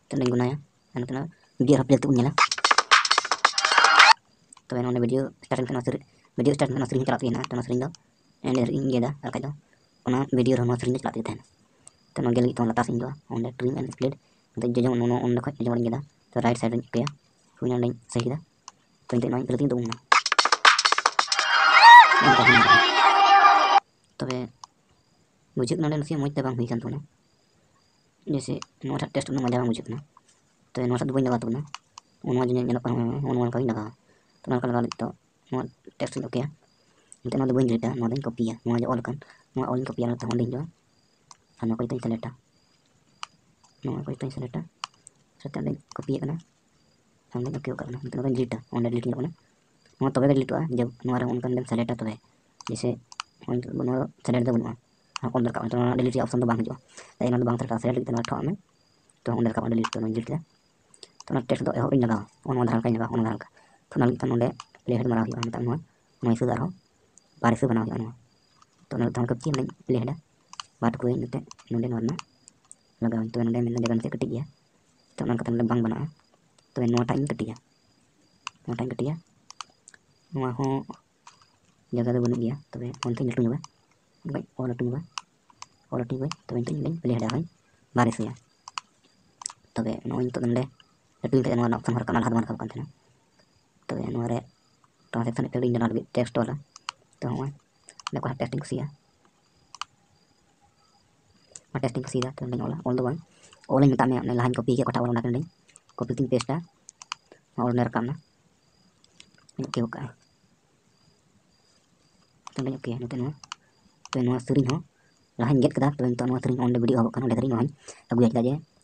ᱛᱚ ᱱᱚᱰᱮᱧ ᱜᱚᱱᱟᱭᱟ᱾ ᱟᱨ ᱱᱚᱛᱮᱱᱟᱜ video ᱟᱨᱦᱚᱸ play ᱛᱮᱵᱚᱱ ᱧᱮᱞᱟ᱾ ᱛᱚᱵᱮ ᱱᱚᱰᱮ video start ᱮᱱ ᱠᱷᱟᱱ ᱱᱚᱣᱟ ᱥᱮᱨᱮᱧ, video start ᱮᱱ ᱠᱷᱟᱱ ᱱᱚᱣᱟ ᱥᱮᱨᱮᱧ ᱪᱟᱞᱟᱜ ᱛᱟᱦᱮᱸ ᱠᱟᱱᱟ᱾ ᱛᱚ ᱱᱚᱣᱟ ᱥᱮᱨᱮᱧ ᱫᱚ ᱮᱱᱰ ᱫᱷᱟᱹᱨᱤᱡ ᱤᱧ ᱜᱮᱫᱟ, ᱟᱨ ᱵᱟᱠᱷᱟᱡ ᱫᱚ ᱚᱱᱟ video ᱨᱮᱦᱚᱸ ᱱᱚᱣᱟ ᱥᱮᱨᱮᱧ ᱫᱚ ᱪᱟᱞᱟᱜ ᱛᱮᱜᱮ ᱛᱟᱦᱮᱱᱟ᱾ ᱛᱚ ᱱᱚᱣᱟ ᱜᱮᱫ ᱞᱟᱹᱜᱤᱫ ᱛᱮ ᱞᱟᱛᱟᱨ ᱥᱮᱫ ᱤᱧ ᱫᱚ ᱚᱸᱰᱮ trim and split, ᱱᱚᱛᱮ ᱡᱚᱡᱚᱢ ᱱᱚᱜᱼᱚ ᱱᱚᱰᱮ ᱠᱷᱚᱱ ᱡᱚᱡᱚᱢ ᱤᱧ ᱜᱮᱫᱟ᱾ ᱛᱚ right side ᱨᱮᱧ ᱤᱠᱟᱹᱭᱟ, ᱦᱩᱭ ᱱᱚᱰᱮᱧ ᱥᱟᱹᱦᱤ ᱠᱮᱫᱟ᱾ ᱛᱚ ᱱᱤᱛᱚᱜ ᱱᱚᱣᱟ ᱤᱧ ᱛᱩᱫ ᱮᱱᱟ᱾ ᱛᱚᱵᱮ ᱵᱩᱡᱷᱟᱹᱜ ᱠᱟᱱᱟ ᱱᱚᱰᱮ ᱱᱟᱥᱮᱭᱟᱜ ᱢᱚᱡᱽ ᱛᱮ ᱵᱟᱝ ᱦᱩᱭ ᱠᱟᱱ ᱛᱟᱵᱚᱱᱟ᱾ ᱡᱮᱭᱥᱮ ᱱᱚᱣᱟ ᱴᱷᱮᱱ text ᱩᱱᱟᱹᱜ ᱢᱚᱡᱟ ᱵᱟᱝ ᱵᱩᱡᱷᱟᱹᱜ ᱠᱟᱱᱟ᱾ ᱛᱚ ᱱᱚᱣᱟ ᱥᱟᱶ ᱫᱚ ᱵᱟᱹᱧ ᱞᱟᱜᱟᱣ ᱛᱟᱵᱚᱱᱟ᱾ ᱱᱚᱜᱼᱚ ᱱᱚᱣᱟ ᱡᱮ ᱧᱮᱞᱚᱜ ᱠᱟᱱᱟ, ᱱᱚᱜᱼᱚ ᱱᱚᱣᱟ ᱞᱮᱠᱟᱧ ᱞᱟᱜᱟᱣᱟ᱾ ᱛᱚ ᱱᱚᱣᱟ ᱞᱮᱠᱟ ᱞᱟᱜᱟᱣ ᱞᱟᱹᱜᱤᱫ ᱛᱚ ᱱᱚᱣᱟ text ᱤᱧ ᱳᱠᱮᱭᱟ᱾ ᱱᱤᱛᱚᱜ ᱱᱚᱣᱟ ᱫᱚ ᱵᱟᱹᱧ ᱰᱤᱞᱤᱴᱟ, ᱱᱚᱣᱟ ᱫᱚᱧ ᱠᱚᱯᱤᱭᱟ᱾ ᱱᱚᱣᱟ ᱡᱮ ᱚᱞ ᱟᱠᱟᱱ, ᱱᱚᱣᱟ ᱚᱞᱤᱧ ᱠᱚᱯᱤᱭᱟ, ᱱᱚᱛᱮ ᱚᱸᱰᱮᱧ ᱦᱤᱡᱩᱜᱼᱟ᱾ ᱟᱨ ᱱᱚᱣᱟ ᱠᱚ ᱡᱚᱛᱚᱧ ᱥᱮᱞᱮᱠᱴᱟ, ᱱᱚᱣᱟ ᱠᱚ ᱡᱚᱛᱚᱧ ᱥᱮᱞᱮᱠᱴᱟ᱾ ᱥᱟᱶᱛᱮ ᱚᱸᱰᱮᱧ ᱠᱚᱯᱤᱭᱮᱫ ᱠᱟᱱᱟ, ᱚᱸᱰᱮᱧ ᱳᱠᱮ ᱠᱟᱜ ᱠᱟᱱᱟ᱾ ᱱᱤᱛᱚᱜ ᱱᱚᱣᱟ ᱫᱚᱧ ᱰᱤᱞᱤᱴᱟ, ᱚᱸᱰᱮ ᱰᱤᱞᱤᱴ ᱧᱮᱞᱚᱜ ᱠᱟᱱᱟ᱾ ᱱᱚᱣᱟ ᱛᱚᱵᱮ ᱜᱮ ᱰᱤᱞᱤᱴᱚᱜᱼᱟ, ᱡᱮ ᱱᱚᱣᱟ ᱨᱮ ᱚᱱᱠᱟᱱ ᱵᱮᱱ ᱥᱮᱞᱮᱠᱴᱟ ᱛᱚᱵᱮ᱾ ᱡᱮᱭᱥᱮ ᱱᱚᱣᱟ ᱫᱚ ᱥᱮᱞᱮᱠᱴ ᱫᱚ ᱵᱟᱹᱱᱩᱜᱼᱟ, ᱚᱞ ᱫᱚᱨᱠᱟᱨ, ᱱᱚᱣᱟ ᱰᱤᱞᱤᱴ ᱨᱮᱭᱟᱜ ᱚᱯᱥᱚᱱ ᱫᱚ ᱵᱟᱝ ᱦᱤᱡᱩᱜᱼᱟ᱾ ᱛᱟᱭ ᱱᱚᱣᱟ ᱫᱚ ᱵᱟᱝ ᱥᱮᱞᱮᱠᱴᱟ, ᱥᱮᱞᱮᱠᱴ ᱞᱟᱹᱜᱤᱫ ᱛᱮ ᱱᱚᱣᱟ ᱴᱷᱚᱜ ᱟᱜ ᱢᱮ᱾ ᱛᱚ ᱚᱸᱰᱮ ᱨᱟᱠᱟᱵ ᱰᱤᱞᱤᱴ ᱛᱮ ᱱᱚᱣᱟ ᱰᱤᱞᱤᱴ ᱠᱮᱫᱟ᱾ ᱛᱚ ᱚᱱᱟ ᱴᱮᱠᱥᱴ ᱫᱚ ᱮᱦᱚᱵ ᱨᱤᱧ ᱞᱟᱜᱟᱣᱟ, ᱚᱱᱟ ᱫᱷᱟᱨᱟ ᱞᱮᱠᱟᱧ ᱞᱟᱜᱟᱣᱟ, ᱚᱱᱟ ᱫᱷᱟᱨᱟ ᱞᱮᱠᱟ᱾ ᱛᱚ ᱚᱱᱟ ᱞᱟᱹᱜᱤᱫ ᱛᱮ ᱱᱚᱰᱮ ᱯᱞᱮ ᱦᱮᱰ ᱢᱟᱨᱟᱣ ᱦᱩᱭᱩᱜᱼᱟ, ᱢᱮᱛᱟᱜ ᱱᱚᱣᱟ, ᱱᱚᱣᱟ ᱦᱤᱥᱟᱹᱵ ᱟᱨᱦᱚᱸ ᱵᱟᱨ ᱦᱤᱥᱟᱹᱵ ᱵᱮᱱᱟᱣ ᱦᱩᱭᱩᱜᱼᱟ ᱱᱚᱣᱟ᱾ ᱛᱚ ᱚᱱᱟ ᱞᱟᱹᱜᱤᱫ ᱛᱮ ᱠᱟᱹᱯᱪᱤ ᱱᱚᱰᱮᱧ ᱯᱞᱮ ᱦᱮᱰᱟ, ᱵᱟᱨ ᱴᱩᱠᱩᱡ ᱱᱚᱛᱮ ᱱᱚᱰᱮ ᱱᱚᱣᱟ ᱨᱮᱱᱟᱜ ᱞᱟᱜᱟᱣᱟᱹᱧ᱾ ᱛᱚᱵᱮ ᱱᱚᱰᱮ ᱢᱮᱱᱫᱟ ᱡᱟᱭᱜᱟ ᱱᱟᱥᱮ ᱠᱟᱹᱴᱤᱡ ᱜᱮᱭᱟ, ᱛᱚ ᱚᱱᱟ ᱞᱮᱠᱟᱛᱮ ᱱᱚᱰᱮ ᱵᱟᱝ ᱵᱮᱱᱟᱜᱼᱟ᱾ ᱛᱚᱵᱮ ᱱᱚᱣᱟᱴᱟᱜ ᱤᱧ ᱠᱟᱹᱴᱤᱡᱟ, ᱱᱚᱣᱟᱴᱟᱜ ᱤᱧ ᱠᱟᱹᱴᱤᱡᱟ᱾ ᱱᱚᱣᱟ ᱦᱚᱸ ᱡᱟᱭᱜᱟ ᱫᱚ ᱵᱟᱹᱱᱩᱜ ᱜᱮᱭᱟ, ᱛᱚᱵᱮ ᱚᱱᱛᱮᱧ ᱞᱟᱹᱴᱩ ᱧᱚᱜᱟ, ᱚᱱᱠᱟᱧ ᱚᱞ ᱞᱟᱹᱴᱩ ᱧᱚᱜᱟ, ᱚᱞ ᱞᱟᱹᱴᱩ ᱧᱚᱜᱟ᱾ ᱛᱚᱵᱮ ᱱᱤᱛᱚᱜ ᱤᱧ ᱯᱞᱮ ᱦᱮᱰᱟ ᱦᱟᱸᱜ ᱵᱟᱨ ᱦᱤᱥᱟᱹᱭᱟ᱾ ᱛᱚᱵᱮ ᱱᱚᱜᱼᱚᱭ ᱱᱤᱛᱚᱜ ᱱᱚᱰᱮ ᱞᱟᱹᱴᱩᱭᱮᱱ ᱠᱷᱟᱡ ᱱᱚᱣᱟ ᱨᱮᱱᱟᱜ ᱚᱯᱥᱚᱱ ᱦᱚᱸ ᱨᱟᱠᱟᱵ ᱮᱱᱟ, ᱞᱟᱦᱟ ᱫᱚ ᱵᱟᱝ ᱨᱟᱠᱟᱵ ᱠᱟᱱ ᱛᱟᱦᱮᱱᱟ᱾ ᱛᱚᱵᱮ ᱱᱚᱣᱟ ᱨᱮ ᱴᱨᱟᱱᱥᱮᱠᱥᱚᱱ ᱮᱯᱷᱮᱠᱴ ᱤᱧ ᱵᱮᱱᱟᱣ ᱞᱟᱹᱜᱤᱫ ᱴᱮᱠᱥᱴ ᱚᱞᱟ᱾ ᱛᱚ ᱦᱚᱸᱜᱼᱚᱭ ᱱᱚᱝᱠᱟ ᱴᱮᱠᱥᱴ ᱤᱧ ᱠᱩᱥᱤᱭᱟᱜᱼᱟ, ᱚᱱᱟ ᱴᱮᱠᱥᱴ ᱤᱧ ᱠᱩᱥᱤᱭᱟᱫᱟ᱾ ᱛᱚ ᱱᱚᱰᱮᱧ ᱚᱞᱟ, ᱚᱞ ᱫᱚ ᱵᱟᱝ, ᱚᱞᱤᱧ ᱢᱮᱛᱟᱜ ᱢᱮᱭᱟ, ᱚᱱᱟ ᱞᱟᱦᱟᱧ ᱠᱚᱯᱤ ᱠᱮᱫ ᱚᱠᱟᱴᱟᱜ ᱚᱞ, ᱚᱱᱟ ᱠᱚ ᱱᱚᱰᱮᱧ ᱠᱚᱯᱤ ᱠᱟᱛᱮᱧ ᱯᱮᱥᱴᱟ᱾ ᱱᱚᱣᱟ ᱚᱸᱰᱮ ᱨᱟᱠᱟᱵ ᱮᱱᱟ, ᱵᱟᱹᱧ ᱚᱠᱮ ᱠᱟᱜᱼᱟ᱾ ᱛᱚ ᱵᱟᱹᱧ ᱚᱠᱮᱭᱟ ᱱᱤᱛᱚᱜ ᱱᱚᱣᱟ᱾ ᱛᱚ ᱱᱚᱣᱟ ᱥᱮᱨᱮᱧ ᱦᱚᱸ ᱞᱟᱦᱟᱧ ᱜᱮᱫ ᱠᱮᱫᱟ, ᱛᱚ ᱱᱤᱛᱚᱜ ᱱᱚᱣᱟ ᱥᱮᱨᱮᱧ ᱚᱸᱰᱮ ᱵᱷᱤᱰᱤᱭᱳ ᱮᱦᱚᱵᱚᱜ ᱠᱟᱱᱟ, ᱚᱸᱰᱮ ᱫᱷᱟᱹᱨᱤᱡ ᱱᱚᱣᱟ ᱦᱚᱸᱧ ᱟᱹᱜᱩᱭᱟ᱾ ᱪᱮᱫᱟᱜ ᱡᱮ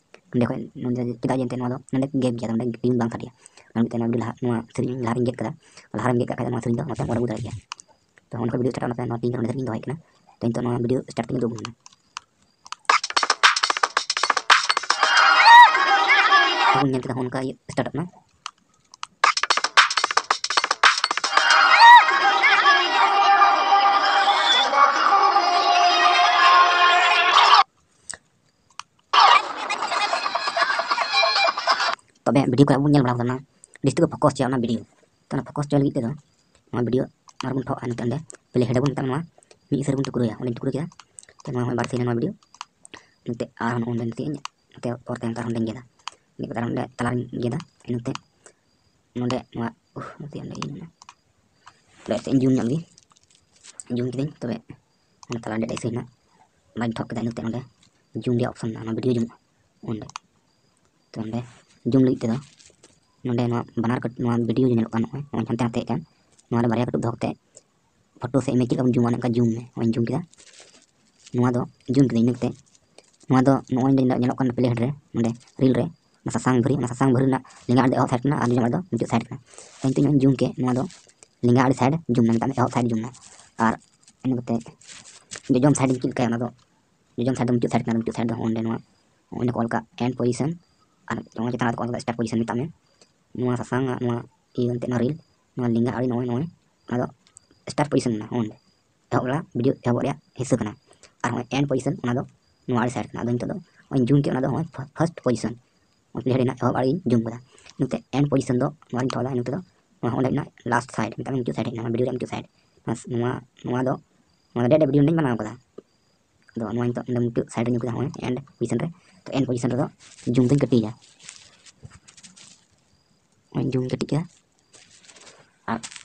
ᱱᱚᱸᱰᱮ ᱠᱷᱚᱱ ᱱᱚᱸᱰᱮ, ᱪᱮᱫᱟᱜ ᱡᱮ ᱮᱱᱛᱮᱫ ᱱᱚᱣᱟ ᱫᱚ ᱱᱚᱸᱰᱮ ᱜᱮᱯ ᱜᱮᱭᱟ, ᱛᱚ ᱱᱚᱸᱰᱮ ᱴᱤᱭᱩᱱ ᱵᱟᱝ ᱥᱟᱰᱮᱭᱟ᱾ ᱚᱱᱟ ᱢᱤᱫᱴᱮᱱ ᱱᱚᱣᱟ ᱵᱷᱤᱰᱤᱭᱳ ᱞᱟᱦᱟ, ᱱᱚᱣᱟ ᱥᱮᱨᱮᱧ ᱞᱟᱦᱟ ᱨᱮᱧ ᱜᱮᱫ ᱠᱟᱫᱟ, ᱞᱟᱦᱟ ᱨᱮᱢ ᱜᱮᱫ ᱠᱟᱜ ᱠᱷᱟᱡ ᱫᱚ ᱱᱚᱣᱟ ᱥᱮᱨᱮᱧ ᱫᱚ ᱱᱚᱛᱮᱢ ᱚᱰᱚᱠ ᱟᱹᱜᱩ ᱫᱟᱲᱮᱭᱟᱜ ᱜᱮᱭᱟ᱾ ᱛᱚ ᱚᱱᱠᱟ ᱵᱷᱤᱰᱤᱭᱳ ᱥᱴᱟᱨᱴ ᱚᱱᱟᱛᱮ ᱱᱚᱣᱟ ᱴᱤᱭᱩᱱ ᱫᱚ ᱱᱚᱸᱰᱮ ᱫᱷᱟᱹᱨᱤᱡ ᱤᱧ ᱫᱚᱦᱚᱭ ᱠᱟᱱᱟ᱾ ᱛᱚ ᱱᱤᱛᱚᱜ ᱱᱚᱣᱟ ᱵᱷᱤᱰᱤᱭᱳ ᱥᱴᱟᱨᱴ ᱛᱮᱧ ᱩᱫᱩᱜ ᱟᱵᱚᱱ ᱠᱟᱱᱟ᱾ ᱛᱚ ᱵᱚᱱ ᱧᱮᱞ ᱠᱮᱫᱟ ᱱᱚᱜᱼᱚ ᱱᱚᱝᱠᱟ ᱤᱭᱟᱹ ᱥᱴᱟᱨᱴᱚᱜ ᱠᱟᱱᱟ᱾ ᱛᱚᱵᱮ ᱵᱷᱤᱰᱤᱭᱳ ᱠᱚᱨᱮ ᱵᱚᱱ ᱧᱮᱞ ᱵᱟᱲᱟ ᱠᱟᱫᱟ ᱱᱟᱝ, ᱡᱟᱹᱥᱛᱤ ᱠᱚ ᱯᱷᱳᱠᱟᱥ ᱦᱚᱪᱚᱭᱟ ᱚᱱᱟ ᱵᱷᱤᱰᱤᱭᱳ᱾ ᱛᱚ ᱚᱱᱟ ᱯᱷᱳᱠᱟᱥ ᱦᱚᱪᱚ ᱞᱟᱹᱜᱤᱫ ᱛᱮᱫᱚ ᱱᱚᱣᱟ ᱵᱷᱤᱰᱤᱭᱳ ᱟᱨᱵᱚᱱ ᱴᱷᱚᱜᱼᱟ ᱱᱤᱛᱚᱜ ᱚᱸᱰᱮ ᱯᱞᱮ ᱦᱮᱰ ᱵᱚᱱ ᱢᱮᱛᱟᱜᱼᱟ, ᱱᱚᱣᱟ ᱢᱤᱫ ᱥᱮᱫ ᱨᱮᱵᱚᱱ ᱴᱩᱠᱨᱟᱹᱭᱟ, ᱚᱸᱰᱮᱧ ᱴᱩᱠᱨᱟᱹ ᱠᱮᱫᱟ᱾ ᱛᱚ ᱱᱚᱣᱟ ᱦᱚᱸ ᱵᱟᱨ ᱥᱮᱫ ᱨᱮ ᱱᱚᱣᱟ ᱵᱷᱤᱰᱤᱭᱳ ᱱᱚᱛᱮ ᱟᱨᱦᱚᱸ ᱱᱚᱜᱼᱚ ᱱᱚᱸᱰᱮ ᱱᱚᱛᱮ ᱯᱚᱨ ᱛᱟᱭᱚᱢ ᱛᱮ ᱟᱨᱦᱚᱸ ᱱᱚᱸᱰᱮᱧ ᱜᱮᱫᱟ, ᱜᱮᱫ ᱠᱟᱛᱮ ᱟᱨᱦᱚᱸ ᱱᱚᱸᱰᱮ ᱛᱟᱞᱟᱨᱤᱧ ᱜᱮᱫᱟ᱾ ᱤᱱᱟᱹᱛᱮ ᱱᱚᱸᱰᱮ ᱱᱚᱣᱟ, ᱩᱦ, ᱱᱚᱛᱮ ᱚᱸᱰᱮ ᱤᱭᱟᱹ ᱢᱮᱱᱟᱜᱼᱟ᱾ ᱛᱚᱵᱮ ᱮᱱᱛᱮᱫ ᱤᱧ ᱡᱩᱢ ᱧᱚᱜ ᱞᱮᱜᱮ, ᱡᱩᱢ ᱠᱤᱫᱟᱹᱧ᱾ ᱛᱚᱵᱮ ᱚᱱᱟ ᱛᱟᱞᱟ ᱨᱮ ᱮᱥᱮ ᱦᱮᱱᱟᱜ, ᱵᱟᱹᱧ ᱴᱷᱚᱜ ᱠᱮᱫᱟ᱾ ᱤᱱᱟᱹᱛᱮ ᱱᱚᱸᱰᱮ ᱡᱩᱢ ᱨᱮᱭᱟᱜ ᱚᱯᱥᱚᱱ ᱢᱮᱱᱟᱜᱼᱟ, ᱚᱱᱟ ᱵᱷᱤᱰᱤᱭᱳ ᱡᱩᱢᱚᱜᱼᱟ ᱚᱸᱰᱮ᱾ ᱛᱚ ᱚᱸᱰᱮ ᱡᱩᱢ ᱞᱟᱹᱜᱤᱫ ᱛᱮᱫᱚ ᱱᱚᱸᱰᱮ ᱱᱚᱣᱟ ᱵᱟᱱᱟᱨ ᱠᱟᱹᱴᱩᱵ, ᱱᱚᱣᱟ ᱵᱷᱤᱰᱤᱭᱳ ᱡᱩᱢ ᱧᱮᱞᱚᱜ ᱠᱟᱱ, ᱱᱚᱜᱼᱚᱭ, ᱱᱚᱜᱼᱚᱭ ᱦᱟᱱᱛᱮ ᱱᱟᱛᱮ ᱦᱮᱡ ᱠᱟᱱ, ᱱᱚᱣᱟ ᱨᱮ ᱵᱟᱨᱭᱟ ᱠᱟᱹᱴᱩᱵ ᱫᱚᱦᱚ ᱠᱟᱛᱮ ᱯᱷᱳᱴᱳ ᱥᱮ ᱤᱢᱮᱡᱽ ᱪᱮᱫ ᱞᱮᱠᱟ ᱵᱚᱱ ᱡᱩᱢᱟ, ᱚᱱᱮ ᱚᱱᱠᱟ ᱡᱩᱢ ᱢᱮ᱾ ᱱᱚᱜᱼᱚᱭ ᱡᱩᱢ ᱠᱮᱫᱟ, ᱱᱚᱣᱟ ᱫᱚ ᱡᱩᱢ ᱠᱮᱫᱟᱹᱧ᱾ ᱤᱱᱟᱹ ᱠᱟᱛᱮ ᱱᱚᱣᱟ ᱫᱚ ᱱᱚᱜᱼᱚᱭ ᱱᱚᱰᱮ ᱧᱮᱞᱚᱜ ᱠᱟᱱ ᱯᱞᱮ ᱦᱮᱰ ᱨᱮ, ᱱᱚᱰᱮ ᱨᱤᱞ ᱨᱮ, ᱚᱱᱟ ᱥᱟᱥᱟᱝ ᱵᱷᱟᱹᱨᱤ, ᱚᱱᱟ ᱥᱟᱥᱟᱝ ᱵᱷᱟᱹᱨᱤ ᱨᱮᱱᱟᱜ ᱞᱮᱸᱜᱟ ᱟᱲᱮ ᱫᱚ ᱮᱦᱚᱵ ᱥᱟᱭᱤᱰ ᱠᱟᱱᱟ ᱟᱨ ᱡᱚᱡᱚᱢ ᱟᱲᱮ ᱫᱚ ᱢᱩᱪᱟᱹᱫ ᱥᱟᱭᱤᱰ ᱠᱟᱱᱟ᱾ ᱛᱚ ᱱᱤᱛᱚᱜ ᱤᱧ ᱡᱩᱢ ᱠᱮᱫ, ᱱᱚᱣᱟ ᱫᱚ ᱞᱮᱸᱜᱟ ᱟᱲᱮ ᱥᱟᱭᱤᱰ ᱡᱩᱢ ᱢᱮ, ᱢᱮᱛᱟᱜ ᱢᱮ ᱮᱦᱚᱵ ᱥᱟᱭᱤᱰ ᱡᱩᱢ ᱢᱮ᱾ ᱟᱨ ᱤᱱᱟᱹ ᱠᱟᱛᱮ ᱡᱚᱡᱚᱢ ᱥᱟᱭᱤᱰ ᱤᱧ ᱪᱮᱫ ᱞᱮᱠᱟᱭᱟ, ᱚᱱᱟ ᱫᱚ ᱡᱚᱡᱚᱢ ᱥᱟᱭᱤᱰ ᱫᱚ ᱢᱩᱪᱟᱹᱫ ᱥᱟᱭᱤᱰ ᱠᱟᱱᱟ, ᱢᱩᱪᱟᱹᱫ ᱥᱟᱭᱤᱰ ᱫᱚ ᱱᱚᱜᱼᱚᱭ ᱱᱚᱸᱰᱮ, ᱱᱚᱜᱼᱚ ᱱᱚᱸᱰᱮ ᱠᱚ ᱚᱞ ᱠᱟᱜ ᱮᱱᱰ ᱯᱚᱡᱤᱥᱚᱱ, ᱟᱨ ᱱᱚᱣᱟ ᱪᱮᱛᱟᱱ ᱨᱮ ᱠᱚ ᱚᱞ ᱠᱟᱜ ᱥᱴᱟᱨᱴ ᱯᱚᱡᱤᱥᱚᱱ, ᱢᱮᱛᱟᱜ ᱢᱮ᱾ ᱱᱚᱣᱟ ᱥᱟᱥᱟᱝ ᱟᱜ ᱱᱚᱣᱟ ᱤᱭᱟᱹ ᱮᱱᱛᱮᱫ ᱱᱚᱣᱟ ᱨᱤᱞ, ᱱᱚᱣᱟ ᱞᱮᱸᱜᱟ ᱟᱲᱮ ᱱᱚᱜᱼᱚᱭ, ᱱᱚᱜᱼᱚᱭ, ᱚᱱᱟ ᱫᱚ ᱥᱴᱟᱨᱴ ᱯᱚᱡᱤᱥᱚᱱ ᱢᱮᱱᱟᱜᱼᱟ, ᱚᱸᱰᱮ ᱮᱦᱚᱵ ᱵᱮᱲᱟ ᱵᱷᱤᱰᱤᱭᱳ ᱮᱦᱚᱵᱚᱜ ᱨᱮᱭᱟᱜ ᱦᱤᱥᱟᱹ ᱠᱟᱱᱟ᱾ ᱟᱨ ᱱᱚᱜᱼᱚᱭ ᱮᱱᱰ ᱯᱚᱡᱤᱥᱚᱱ, ᱚᱱᱟ ᱫᱚ ᱱᱚᱣᱟ ᱟᱲᱮ ᱥᱟᱭᱤᱰ ᱠᱟᱱᱟ᱾ ᱟᱫᱚ ᱱᱤᱛᱚᱜ ᱫᱚ ᱱᱚᱜᱼᱚᱭ ᱡᱩᱢ ᱠᱮᱫ, ᱚᱱᱟ ᱫᱚ ᱱᱚᱜᱼᱚᱭ ᱯᱷᱟᱥᱴ ᱯᱚᱡᱤᱥᱚᱱ, ᱯᱞᱮ ᱦᱮᱰ ᱨᱮᱱᱟᱜ ᱮᱦᱚᱵ ᱟᱲᱮ ᱤᱧ ᱡᱩᱢ ᱠᱟᱫᱟ᱾ ᱱᱚᱛᱮ ᱮᱱᱰ ᱯᱚᱡᱤᱥᱚᱱ ᱫᱚ ᱱᱚᱣᱟᱧ ᱴᱷᱚᱠ ᱮᱫᱟ, ᱱᱚᱛᱮ ᱫᱚ ᱱᱚᱣᱟ ᱚᱸᱰᱮ ᱢᱮᱱᱟᱜᱼᱟ ᱞᱟᱥᱴ ᱥᱟᱭᱤᱰ, ᱢᱮᱛᱟᱜ ᱢᱮ ᱢᱩᱪᱟᱹᱫ ᱥᱟᱭᱤᱰ ᱦᱮᱡ ᱮᱱᱟ, ᱱᱚᱣᱟ ᱵᱷᱤᱰᱤᱭᱳ ᱨᱮᱭᱟᱜ ᱢᱩᱪᱟᱹᱫ ᱥᱟᱭᱤᱰ᱾ ᱵᱟᱥ, ᱱᱚᱣᱟ, ᱱᱚᱣᱟ ᱫᱚ, ᱱᱚᱣᱟ ᱫᱚ ᱰᱮᱰ ᱵᱷᱤᱰᱤᱭᱳ ᱨᱮᱧ ᱵᱮᱱᱟᱣ ᱠᱟᱫᱟ᱾ ᱟᱫᱚ ᱱᱚᱣᱟ ᱱᱤᱛᱚᱜ ᱚᱸᱰᱮ ᱢᱩᱪᱟᱹᱫ ᱥᱟᱭᱤᱰ ᱨᱮ ᱧᱩᱨ ᱠᱮᱫᱟ, ᱱᱚᱜᱼᱚᱭ ᱮᱱᱰ ᱯᱚᱡᱤᱥᱚᱱ ᱨᱮ᱾ ᱛᱚ ᱮᱱᱰ ᱯᱚᱡᱤᱥᱚᱱ ᱨᱮᱫᱚ ᱡᱩᱢ ᱫᱚᱧ ᱠᱟᱹᱴᱤᱡᱟ, ᱱᱚᱜᱼᱚᱭ ᱡᱩᱢ ᱠᱟᱹᱴᱤᱡ ᱠᱮᱫᱟ᱾ ᱟᱨ